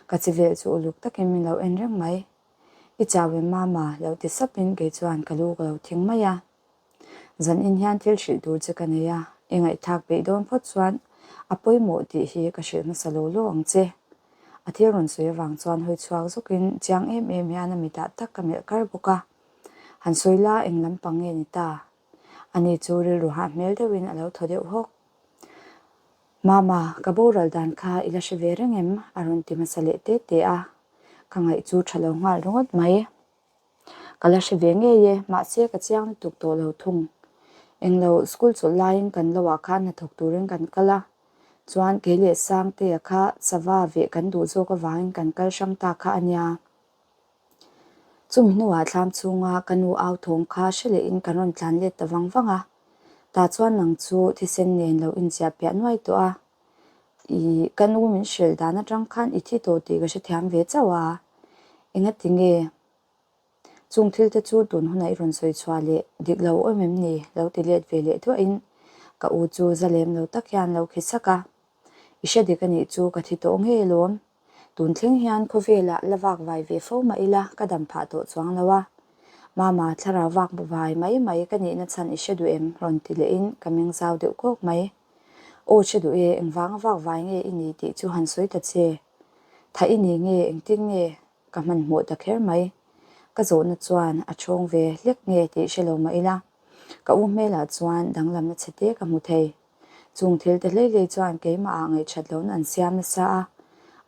ka chi vel chu uluk takin min lo en reng mai. I chau em mama? lo ti sapin kei chuan ka lu ka lo thing mai a. Zan in hian thil hrilh tur che ka nei a, i ngaihthlak peih dawn phawt chuan a pawimawh tih hi ka hrilh hmasa lo lo ang che. A thil rawn sawi avang chuan hawi chhuak zawkin chiang em em hian a mitah tak ka melh kar bawk a. Han sawi la eng lampang nge ni ta? Ani chu rilru hah hmel deuhin a lo thaw deuh hawk. Mama, ka boral dan kha i la hre ve reng em? a rawn ti hmasa leh te te a. Ka ngaih chu tha lo nghal ringawt mai. Ka la hre ve ngei e, mahse ka chiang lutuk tawh lo thung. Englo school chawlh laiin kan lo ah khan hnathawk turin kan kal a, chuan kei leh Sangtea kha sava veh kan duh zawk avangin kan kal hrang ta kha a nia. Chumi hnuah thlam chhunga ka nu au thawng kha hre lehin kan rawn tlan let ta vang vang a, tah chuan nang chu thisen nen lo inchiah piah nuai tawh a. I ka nu min hrilh dan atang khan i thi tawh tih ka hrethiam ve chauh a, engati nge chung thil te chu tun hunah i rawn sawi chhuah leh dik lo awm em ni? lo ti let ve leh duahin ka u chu za lem lo tak hian lo khi sak a, I hre dik anih chu ka thi tawh ngei alawm. Tun thleng hian khawvelah la vak vai ve fo mah ila ka dam phah tawh chuang lo a. Mama, thlarau vak vai mai mai ka nihna chhan i hre duh em? rawn ti lehin ka meng zau deuh kawk mai. Aw hre duh e, engvanga vak vai nge i ni tih chu han sawi ta che. Tha i ni nge, engtin nge ka hmanhmawh ta kher mai. Ka zawhna chuan a chhawng ve hlek nge tih hre lo mah ila ka u hmelah chuan danglamna chhe te ka hmu thei. Chung thil te hlei hlei chuan keimah ah ngaihṭhat lohna an siam nasa a,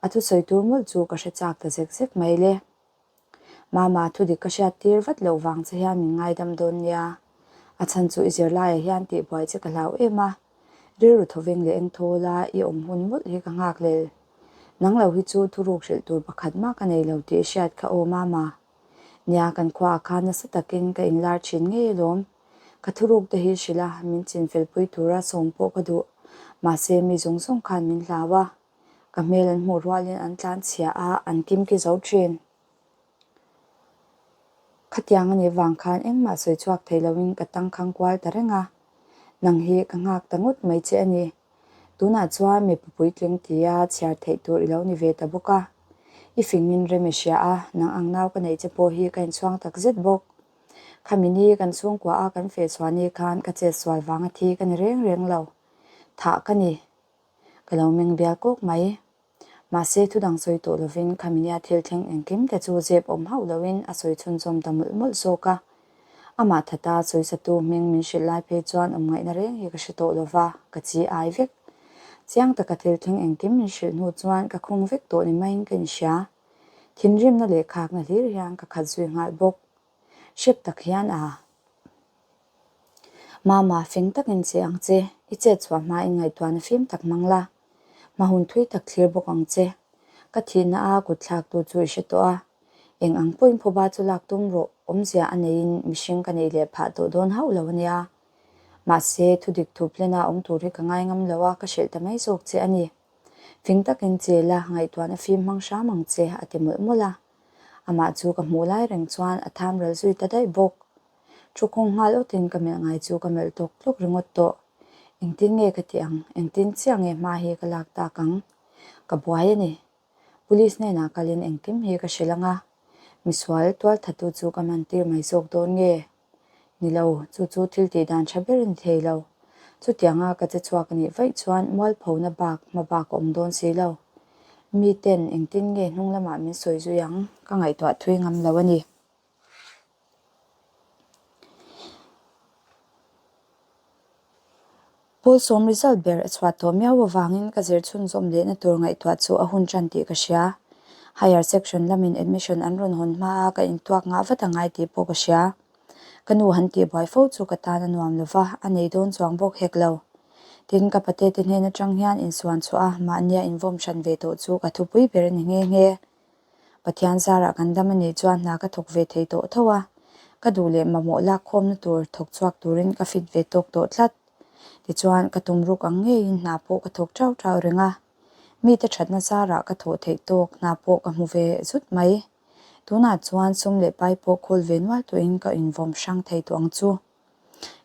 a thusawi tur mawlh chu ka hre chak ta zek zek mai le. Mama, thudik ka hriat tir vat loh vang che hian min ngaidam dawn nia. A chhan chu i zirlaiah hian tihbuai che ka hlau em a, rilru thawveng leh engthawl a i awm hun mawlh hi ka nghak lel. Nang lo hi chu thuruk hrilh tur pakhat mah ka nei lo tih i hriat kha aw Mama. Nia, kan khuaah khan nasa takin ka inlar thin ngei alawm. Ka thuruk te hi hrilh a, min chinfelpui tura sawm pawh ka duh. Mahse, mi zawng zawng khan min hlau a. Ka hmel an hmuh rualin an tlan chhia a, an kimki zo thin. Khatiang a nih vang khan engmah sawi chhuak thei loin ka tangkhang kual ta reng a. Nang hi ka nghak ta ngawt mai che a ni. Tunah chuan mipa puitling tia chhiar theih tur i lo ni ve ta bawk a. I fingin rem i hria a, nang ang nau ka neih che pawh hi ka inchhuang tak zet bawk. Khami ni kan chhungkua a kan feh chhuah ni khan ka chet sual vanga thi ka ni reng reng lo. Thah ka ni. Ka lo meng bial kawk mai. Mahse thudang sawi tawh lovin khami nia thil thleng engkim te chu zep awm hauh loin a sawi chhunzawm ta mawlh mawlh zawk a. Amah thata sawisatu hming min hrilh lai phei chuan awm ngaihna reng hi ka hre tawh lova, ka chi ai vek. Chiang taka thil thleng engkim min hrilh hnu chuan ka khung vek tawh ni maiin ka inhria. Thinrimna leh khakna hlir hian ka khat zui nghal bawk. Hrep tak hian a. Mama, fing takin che ang che, i chet chhuah hmain ngaihtuahna fim tak hmang la. Hma hun thui tak thlir bawk ang che. Ka thihna a kut thlaktu chu i hre tawh a. Eng ang pawhin phuba chu lak tum rawh, awmzia a neiin mihring ka neih leh phah tawh dawn hauh lo a nia. Mahse, thudik thup hlena awm tur hi ka ngai ngam lo a, ka hrilh ta mai zawk che a ni. Fing takin che la, ngaihtuahna fim hmang hram ang che, a ti mawlh mawlh a. Amah chu ka hmuh lai reng chuan a tham ral zui ta daih bawk. Thu khawng nghal awtin ka melh ngai chu ka melh tawk tlawk ringawt tawh. Engtin nge ka tih ang? Engtin chiah nge hma hi ka lak tak ang? Ka buai a ni. Police hnenah kalin engkim hi ka hrilh ang a. Misual tualthatu chu ka man tir mai zawk dawn nge? Ni lo, chu chu thil tih dan tha ber a ni thei lo. Chutianga ka che chhuak a nih vaih chuan mualphona bak hma bak a awm dawn si lo. Miten engtin nge hnung lamah min sawi zui ang ka ngaihtuah thui ngam lo a ni. Paul sawm result ber a chhuah tawh miau avangin ka zir chhunzawm lehna tur ngaihtuah chu a hun tan tih ka hria. Higher section lamin admission an rawn hawn hma a ka intuak ngah vat a ngai tih pawh ka hria. Ka nu han tih buai fo chu ka tan a nuam lo va, a nei dawn chuang bawk hek lo. Tin, ka pate te hnen atang hian insuan chhuah a, mahnia invawm hran ve tawh chu ka thupui ber a ni nghe nghe. Pathian zarah kan dam a nih chuan hna ka thawk ve thei tawh tho a, ka duh leh mamawh lak khawmna tur thawk chhuak turin ka fit ve tawk tawh tlat. Tichuan, ka tum ruk ang ngeiin hna pawh ka thawk ṭau ṭau reng a, mite ṭhatna zarah ka thawh theih tawk hna pawh ka hmu ve zut mai. Tunah chuan sum leh pai pawh khawl ve nual tawhin ka invawm hrang thei tawh ang chu.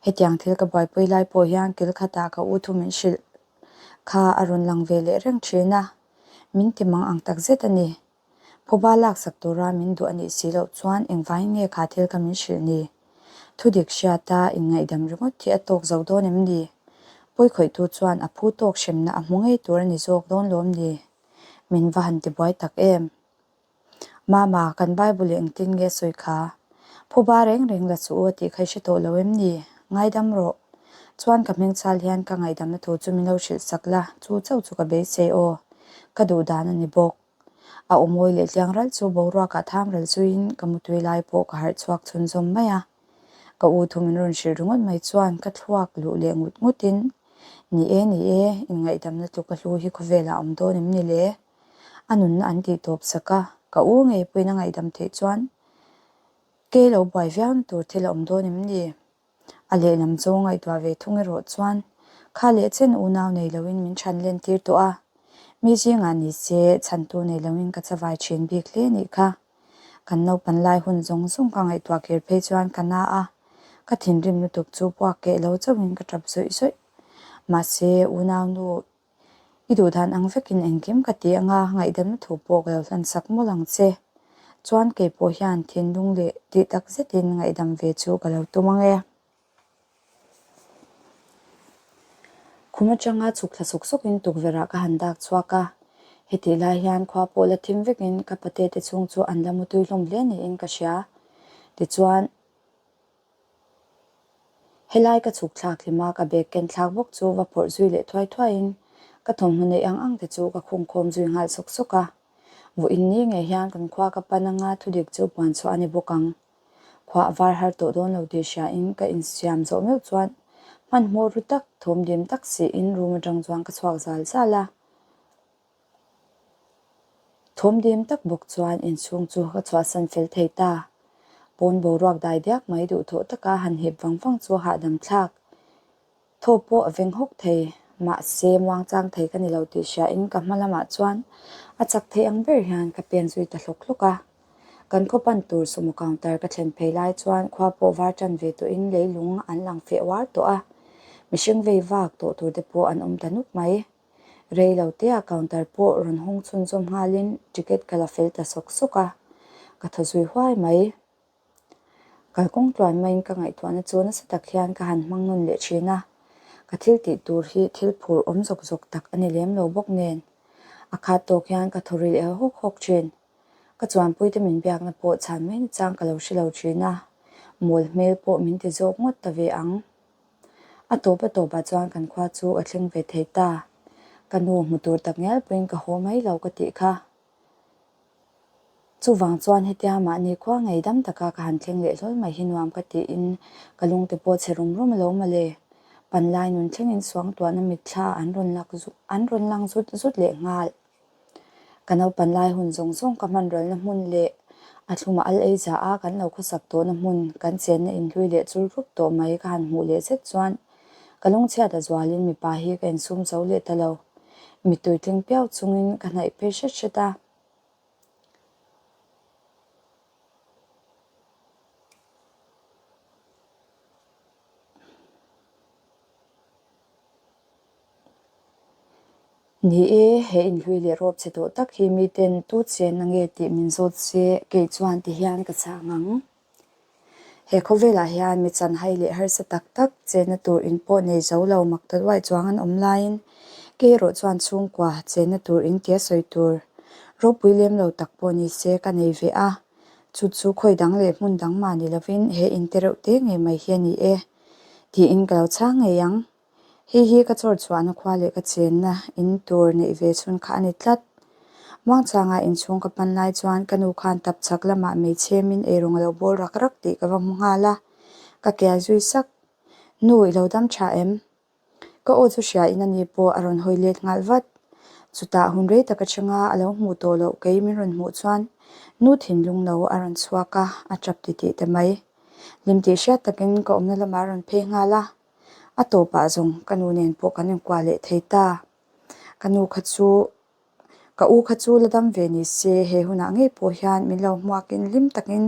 Hetiang thil ka buaipui lai pawh hian kil khatah ka u thu min hrilh kha a rawn lang ve leh reng ṭhin a. Min ti mang ang tak zet a ni. Phuba laksak tura min duh a nih si loh chuan engvangin nge kha thil kha min hrilh ni? Thudik hriata inngaihdam ringawt hi a tawk zo dawn em ni? Pawikhawihtu chuan a phu tawk hremna a hmu ngei tur a ni zawk dawn lawm ni? Min va han tibuai tak em? Mama, kan Bible i engtin nge sawi kha? Phuba reng reng la chu u a tih kha i hre tawh lo em ni? Ngaidam rawh. Chuan ka hming chal hian ka ngaihdamna thu chu min lo hrilh sak la, chu chauh chu ka beisei aw. Ka duh dan a ni bawk. A aw mawi leh tliang ralh chu boruakah tham ral zuiin ka mutui lai pawh ka harh chhuak chhunzawm mai a. Ka u thu min rawn hrilh ringawt mai chuan ka thluak luh leh ngut ngutin, Ni e, ni e, inngaihdamna tluk a hlu hi khawvelah a awm dawn em ni le? A nunna an tih tawp sak a, ka u ngei pawhin a ngaihdam theih chuan ke lo buai viau na tur thil a awm dawn em ni? A lehlam chu ngaihtuah ve thung erawh chuan kha leh chen unau nei loin min chhan len tir tawh a, mi zingah ni se chhantu nei loin ka chavai thin bik hle nih kha. Kan naupan lai hun zawng zawng ka ngaihtuah kir phei chuan ka na a, ka thinrim lutuk chu puak keh lo chauhin ka tap zawih zawih. Mahse, unau nu I duh dan ang vekin engkim ka ti anga ngaihdamna thu pawh ka lo hlan sak mawlh ang che. Chuan kei pawh hian thinlung leh tih tak zetin ngaihdam ve chu ka lo tum ang e. Khum atanga chhuk thla suk sukin tukverhah ka han dak chhuak a. Hetih lai hian khua pawh la thim vekin ka pate te chhung chu an la mutui hlawm hle niin ka hria. Tichuan. Helai ka chhuk thlak hlim a, ka bag ken thlak bawk chu va phawrh zui leh thuai thuaiin ka thawmhnaw neih ang ang te chu ka khung khawm zui nghal sawk sawk a. Vawiin ni ngei hian kan khua ka pan anga thudik chu puan chhuah a ni bawk ang. Khua a var har tawh dawn lo tih hriain ka insiam zawh meuh chuan hmanhmawh ru tak, thawm dim tak siin room atang chuan ka chhuak zal zal a. Thawm dim tak bawk chuan inchhung chu ka chhuahsan fel thei ta. Pawn boruak dai diak mai duhthawh taka han hip vang vang chu a hahdam thlak. Thaw pawh a veng hawk thei, mahse muangchang thei ka ni lo tih hriain ka hma lamah chuan a chak thei ang ber hian ka pen zui ta hlawk hlawk a. Kan khaw pan tur sumo counter ka thlen phei lai chuan khua pawh var tan ve tawhin leilung an lang feh uar tawh a, mihring vei vak tawh tur te pawh an awm ta nuk mai. Rei lo tea counter pawh rawn hawng chhunzawm nghalin ticket ka la fel ta sawk sawk a, ka thaw zui huai mai. Kalkawng tluan maiin ka ngaihtuahna chu nasa tak hian ka han hmang nawn leh thin a, ka thil tih tur hi thil phur awm zawk zawk tak a ni lem lo bawk nen. A khat tawk hian ka thaw ril el hawk hawk thin. Ka chuanpuite min biakna pawh chhan mai nachang ka lo hre lo thin a, mawl hmel pawh min ti zawk ngawt ta ve ang. A tawp a tawpah chuan kan khua chu a thleng ve thei ta. Ka nu hmu tur tak ngial pawhin ka haw mai lo ka tih kha. Chuvang chuan hetia mahni khua ngei dam taka ka han thleng leh hlawl mai hi nuam ka tiin ka lungte pawh chhe rum rum alo mawle. Panlai nun thlengin suangtuahna mitthla an rawn lak an rawn lang zut zut leh nghal. Ka naupan lai hun zawng zawng ka hman rawlna hmun leh a thluma al ei za a kan lo khawsak tawhna hmun kan chenna inhlui leh chul rup tawh mai ka han hmuh leh zet chuan ka lungchhiat a zualin mipa hi ka insum zo leh ta lo. Mittui tling piau chungin ka hnaih phei hret hret a. Ni e, he inhlui leh rawp che tawh tak hi miten tu chenna nge tih min zawt se kei chuan ti hian ka chhang ang. He khawvelah hian mi chanhai leh harsa tak tak chenna tur in pawh nei zo lo mak ta luai chuang an awm laiin kei erawh chuan chhungkua chenna tur in tia sawi tur ropui lem lo tak pawh ni se ka nei ve a, chu chu khawi dang leh hmun dang mah ni lovin he in te reuh te ngei mai hi a ni e tiin ka lo chhang ngei ang. Hei hi ka chawr chhuahna khua leh ka chenna in tur neih ve chhun kha a ni tlat. Muangchanga inchhung ka pan lai chuan ka nu khan tap chhak lamah hmeichhe min eirawng a lo bawl rak rak tih ka va hmu nghal a, ka kiai zui sak. Nu, i lo dam tha em? Ka aw chu hria in ani pawh a rawn hawi let nghal vat. Chutah hun rei tak atanga a lo hmuh tawh loh kei min rawn hmuh chuan nu thinlung no a rawn chhuak a, a tap titih ta mai. Hlim tih hriat takin ka awmna lamah a rawn phei nghal a. A tawpah zawng ka nu nen pawh kan inkuah leh thei ta. Ka nu kha chu, ka u kha chu la dam ve ni se, he hunah ngei pawh hian min lo hmuakin hlim takin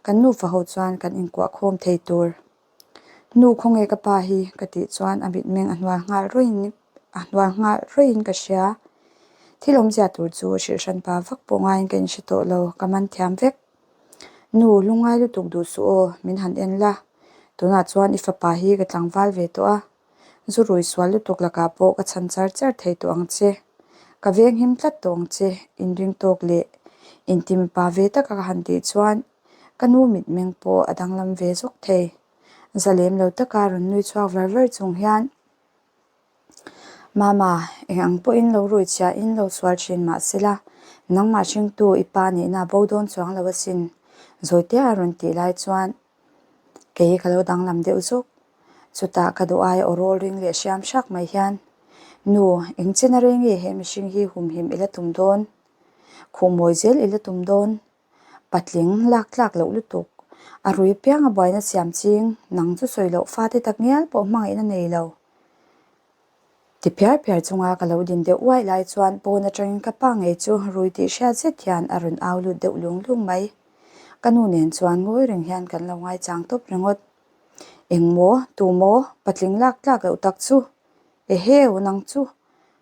kan nufa ho chuan kan inkuah khawm thei tur. Nu khawnge ka pa hi ka tih chuan a mitmeng a hnual nghal ruiin a hnual nghal ruiin ka hria. Thil awmzia tur chu hrilh hran pa vak pawh ngaiin ka inhre tawh lo, ka man thiam vek. Nu, lungngai lutuk duh suh aw, min han en la. Tunah chuan i fapa hi ka tlangval ve tawh a, zu rui sual lutuk lakah pawh ka chhan char char thei tawh ang che. Ka venghim tlat tawh ang che, inring tawk leh intimipa ve taka ka han tih chuan ka nu mitmeng pawh a danglam ve zawk thei. Zalem lo taka rawn nui chhuak var var chung hian Mama, eng ang pawhin lo rui chhiahin lo sual thin mah sela, nangmah hringtu i pa nihna bo dawn chuang lo asin, Zawitea a rawn tih lai chuan kei ka lo danglam deuh zuk. Chutah ka duh aia aw rawl ring leh hriam hrak mai hian, Nu, eng chen a rei nge he mihring hi humhim i la tum dawn? Khuhmawi zel i la tum dawn? Patling lak tlak loh lutuk. A rui piang a buaina siam ching, nang chu sawi loh fate tak ngial pawh hmangaihna nei lo. Ti phiar phiar chunga ka lo din deuh uaih lai chuan pawn atangin ka pa ngei chu rui tih hriat zet hian a rawn au lut deuh lung lung mai. Ka nu nen chuan ngawi reng hian kan lo ngaichang tawp ringawt. Engmaw, tumaw, patling lak tlak loh tak chu. Eheu, nang chu.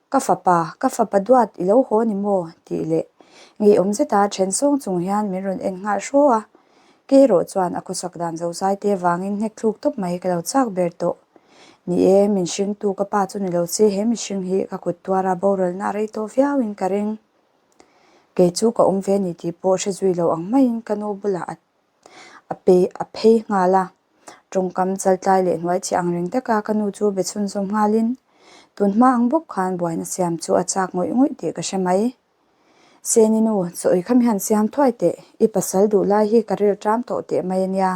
Ka fapa, ka fapa duat i lo haw ni maw? tih leh ngeiawm zeta then sawng chung hian min rawn en nghal hraw a. Kei erawh chuan a khawsak dan zozai te vangin hnek thluk tawp mai ka lo chak ber tawh. Ni e, min hringtu ka pa chu ni lo se he mihring hi ka kut tuara boralna a rei tawh viauin ka ring. Kei chu ka awm ve ni tih pawh hre zui lo ang maiin ka nu bulah a A pe a phei nghal a, tawngkam chaltlai leh hnuai chhe ang reng taka ka nu chu be chhunzawm nghalin tun hma ang bawk khan buaina siam chu a chak ngawih ngawih tih ka hre mai. Seni nu, chaw ei kham hian siam thuai teh, i pasal duh lai hi ka ril ṭam tawh teh mai a nia.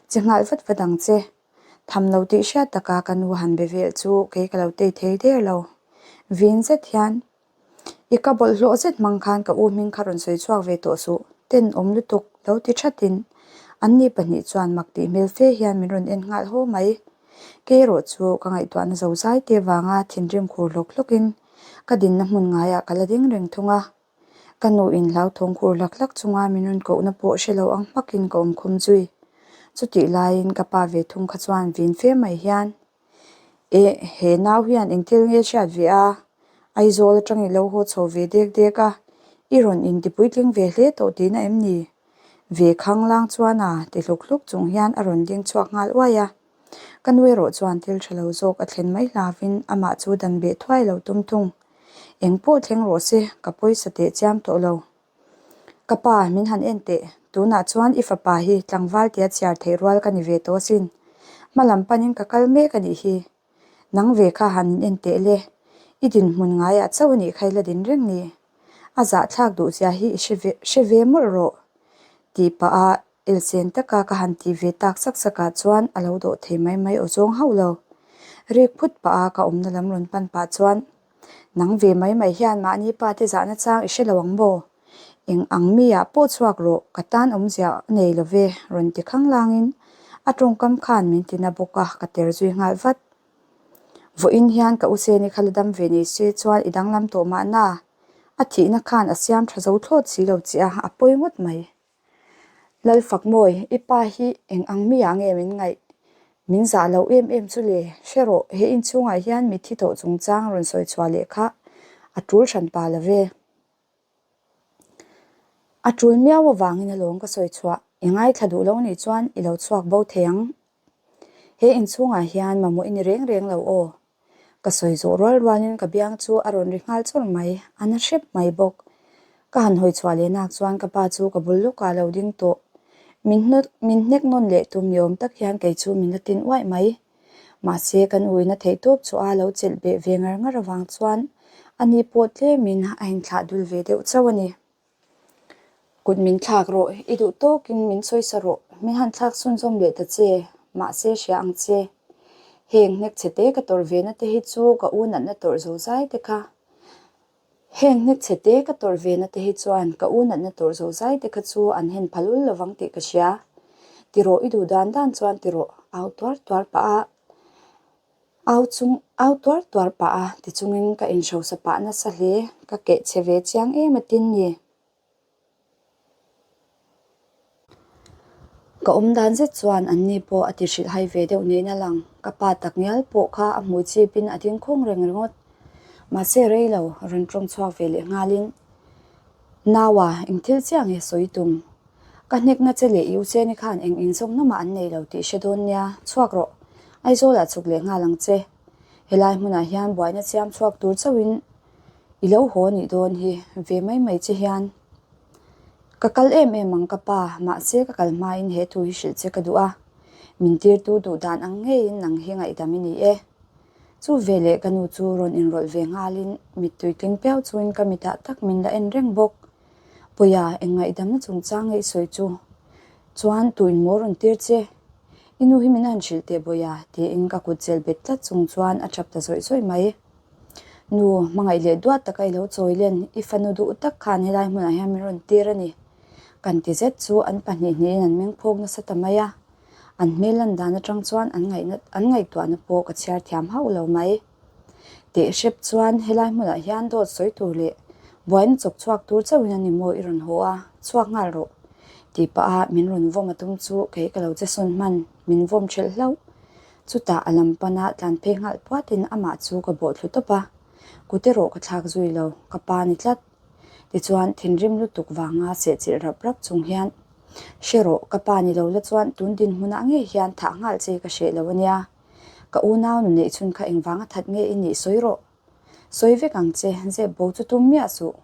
Che nghal vat vat ang che. Tham lo tih hriat taka ka nu han be vel chu kei ka lo tei thei der lo. Vin zet hian I ka bawlhhlawh zet hmang khan ka u hming kha rawn sawi chhuak ve tawh suh, ten awm lutuk lo ti thatin anni pahnih chuan mak tih hmel fe hian min rawn en nghal haw mai. Kei erawh chu ka ngaihtuahna zo zai te vanga thinrim khur hlawk hlawkin ka dinna hmun ngaiah ka la ding reng thung a. Ka nu in hlauthawng khur hlak hlak chunga min rawn kohna pawh hre lo ang hmakin ka awm khawm zui. Chutih laiin ka pa ve thung kha chuan vin fe mai hian Eh, he nau hian eng thil nge hriat ve a? Aizawl atang i lo haw chho ve dek dek a, i rawn inti puitling ve hle tawh tihna em ni? Ve khang lang chuan a ti hluk hluk chung hian a rawn ding chhuak nghal uai a. Ka nu erawh chuan thil tha lo zawk a thlen mai hlauhin amah chu dan beh thuai lo tum thung. Eng pawh thleng rawh se, ka pawisa teh chiam tawh lo. Ka pa, min han en teh. Tunah chuan i fapa hi tlangval tia chhiar theih rual ka ni ve tawh asin. Hma lam panin ka kal mek a nih hi. Nang ve kha han in en teh le. I dinhmun ngaiah chauh a nih kha i la din reng ni. A zahthlak duh zia hi i hre ve hre ve mawlh rawh. Tih pah a elsen taka ka han tih ve tak sak sakah chuan a lo dawh thei mai mai aw zawng hauh lo. Rik phut pah a ka awmna lam rawn pan pah chuan Nang ve mai mai hian mahni pa te zahna chang i hre lo ang maw? Eng ang mi ah pawh chhuak rawh, ka tan awmzia a nei lo ve, rawn ti khang langin a tawngkam khan min ti na bawk a, ka ter zui nghal vat. Vawiin hian ka useni kha la dam ve ni se chuan i danglam tawh mahna, a thihna khan a siam tha zo thlawt si lo che a, a pawi ngawt mai. Lalfakmawi, i pa hi eng ang mi ah nge min ngaih? Min zah loh em em chu le, hre rawh, he inchhungah hian mitthi tawh chungchang rawn sawi chhuah leh kha. A tul hran pa lo ve. A tul miau avangin alawm ka sawi chhuah. I ngaithla duh lo nih chuan i lo chhuak bo thei ang. He inchhungah hian mamawh i ni reng reng lo aw. Ka sawi zawh rual rualin ka biang chu a rawn ri nghal chawrh mai, a na hrep mai bawk. Ka han hawi chhuah leh nak chuan ka pa chu ka bul lawkah a lo ding tawh. Min min hnek nawn leh tum ni awm tak hian kei chu min la tin uaih mai. Mahse kan uina theih tawp chu a lo chelh beh ve ngar ngar avang chuan ani pawh tlemin a inthlah dul ve deuh chauh a ni. Kut min thlak rawh, i duh tawkin min sawisa rawh, min han thlak chhunzawm leh ta che, mahse hria ang che. Heng hnek chhe te ka tawrh ve na te hi chu ka u natna tawrh zo zai te kha. Heng hnek chhe te ka tawrh ve na te hi chuan ka u natna tawrh zo zai te kha chu an hen phal ul lovang tih ka hria. Ti rawh i duh dan dan chuan ti rawh, au tuar tuar pah a. Au chung au tuar tuar pah a ti chungin ka inhrosa pah nasa hle, ka keh chhe ve chiang em a tin ni. Ka awm dan zet chuan an ni pawh a ti hrilh hai ve deuh niin a lang, ka pa tak ngial pawh kha a hmui chipin a ding khawng reng ringawt. Mahse rei lo, rawn tawng chhuak ve leh nghalin, Naua, eng thil chiah nge sawi tum? Ka hnekna che leh i Ucheni khan eng inzawmna mah an nei lo tih hre dawn nia, chhuak rawh. Aizawlah chhuk leh nghal ang che. Helai hmunah hian buaina chiam chhuak tur chauhin i lo haw nih dawn hi, ve mai mai che hian. Ka kal em em ang ka pa, mahse ka kal hmain he thu hi hrilh che ka duh a. Min tirtu duh dan ang ngeiin nang hi ngaihdam i ni e. Chu veleh ka nu chu rawn inrawlh ve nghalin mittui tling piau chungin ka mitah tak min la en reng bawk. Puia, eng ngaihdamna chungchang nge i sawi chu? Chuan, tu in maw rawn tir che? I nu hi min han hrilh teh Puia, tiin ka kut chelh bet tlat chung chuan a tap ta zawih zawih mai. Nu, hmangaih leh duat taka i lo chawi len, i fanu duh tak khan helai hmunah hian min rawn tir a ni. Kan ti zet chu an pahnih hnihin an meng phawk nasa ta mai a. An hmel lan dan atang chuan an ngaihna an ngaihtuahna pawh ka chhiar thiam hauh lo mai. Teh hrep chuan helai hmunah hian dawt sawi tur leh buaina chawk chhuak tur chauhin a ni maw i rawn haw a, chhuak nghal rawh tih pah a min rawn vawm a tum chu kei ka lo che sawn hman, min vawm thelh hlauh. Chutah a lam pana tlan phei nghal puatin amah chu ka bawh thlu tawp a, kut erawh ka thlak zui lo, ka pa ni tlat. Tichuan thinrim lutuk vanga sehchilh rap rap chung hian, Hre rawh, ka pa ni lo la chuan tun dinhmunah ngei hian thah nghal che ka hreh lo a nia. Ka unau nu neih chhun kha engvanga that nge i nih sawi rawh. Sawi vek ang che, zep bo chu tum miah suh.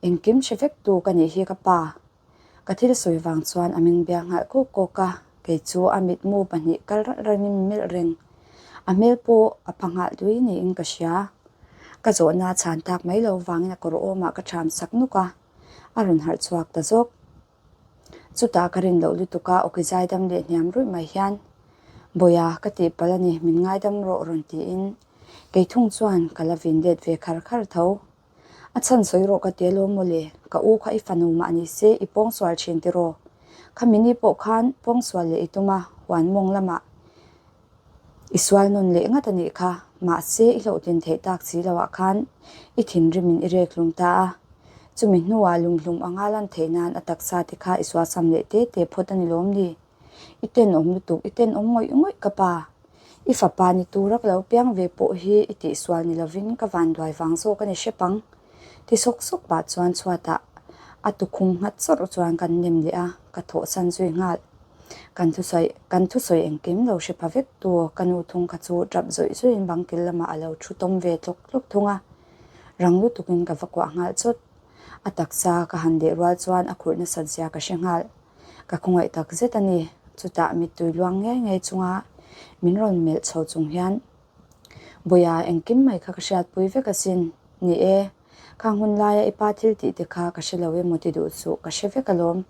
Engkim hre vek tu ka nih hi ka pa. Ka thil sawi vang chuan a meng bial nghal kawk kawk a, kei chu a mitmu pahnih kal ralh ralhin min melh reng. A hmel pawh a pha nghal dui niin ka hria. Ka zawhna chhan tak mai lo vangin a kawr awmah ka ṭham sak nuk a, a rawn harh chhuak ta zawk. Chutah ka rin loh lutuk a awki zaidam leh hniam ruih mai hian, Bawia, ka tihpalh a ni, min ngaidam rawh rawn tiin kei thung chuan ka la vin let ve khar khar tho. A chhan sawi rawh ka ti alawm mawle, ka u kha i fanu mah ni se i pawngsual thin tiraw? Khami ni pawh khan pawngsual leh i tum a, huan mawng lamah I sual nawn leh ngat a nih kha, mahse i hlawhtlin theih tak si loah khan i thinrimin i rek hlum ta a. Chumi hnuah lumhlum anga lan theih nan a taksa te kha i sualsam leh te te phawt a ni lawm ni? I tenawm lutuk, i tenawm ngawih ngawih ka pa. I fapa ni tura ka lo piang ve pawh hi i tihsual ni lovin ka vanduai vang zawk a ni hrep ang. Ti sawk sawk pah chuan chhuatah a tukhum nghat chawrh chuan kan nem leh a, ka thawhsan zui nghal. Kan thusawi kan thusawi engkim lo hre pha vek tu ka nu thung kha chu tap zawih zawihin bang kil lamah a lo thu tawm ve tlawk tlawk thung a, rang lutukin ka va kuah nghal chawt. A taksa ka han leh rual chuan a khurh nasat zia ka hre nghal. Ka khawngaih tak zet a ni. Chutah mittui luang ngei ngei chunga min rawn melh chho chung hian Bawia engkim mai kha ka hriatpui vek asin. Ni e, khang hun laia i pa thil tih te kha ka hre lo emaw ti duh suh, ka hre vek alawm.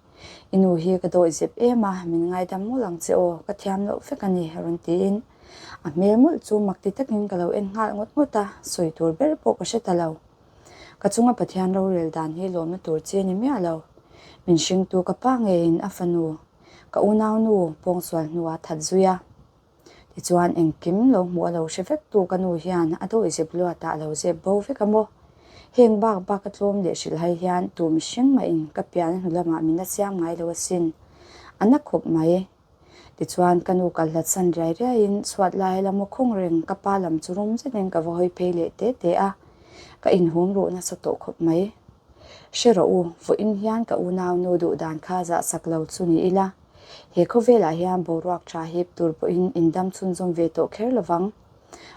I nu hi ka dawih zep em a, min ngaidam mawlh ang che aw, ka thiam loh vek a ni, rawn tiin a hmel mawlh chu mak ti takin ka lo en nghal ngawt ngawt a, sawi tur ber pawh ka hre ta lo. Ka chunga Pathian rorel dan hi lawmna tur chi a ni miah lo. Min hringtu ka pa ngeiin a fanu, ka unaunu pawngsual hnuah that zui a. Tichuan, engkim lo hmuh a lo hre vek tu ka nu hian a dawih zep luatah a lo zep bo vek a maw? Heng bak bak a tlawm leh hrilhhai hian tu mihring mahin ka pian a hnu lamah min la siam ngai lo asin. A na khawp mai. Tichuan, ka nu kal hlat san riai riaiin chhuat lai la maw khawng reng ka pa lam chu rum zetin ka va hawi phei leh te te a. Ka inhum ruh nasa tawh khawp mai. Hre rawh u, vawiin hian ka unaunu duh dan kha zahsak lo chu ni ila, he khawvelah hian boruak tha hip tur pawhin indam chhunzawm ve tawh kher lovang.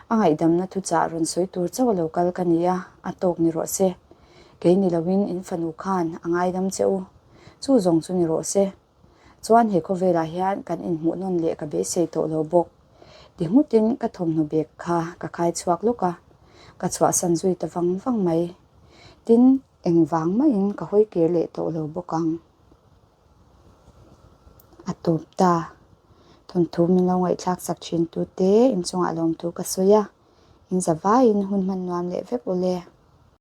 A ngaihdamna thuchah rawn sawi tur chauh a lo kal ka ni a, a tawk ni rawh se. Kei ni loin in fanu khan a ngaidam che u. Chu zawng chu ni rawh se. Chuan he khawvelah hian kan inhmuh nawn leh ka beisei tawh lo bawk. Ti nghutin ka thawmhnaw bag kha ka khai chhuak lawk a, ka chhuahsan zui ta vang vang mai. Tin, engvang maiin ka hawi kir leh tawh lo bawk ang. A tawp ta. Thawnthu min lo ngaihthlak sak thin tute inchungah lawmthu ka sawi a, in za vaiin hun hman nuam leh vek ule.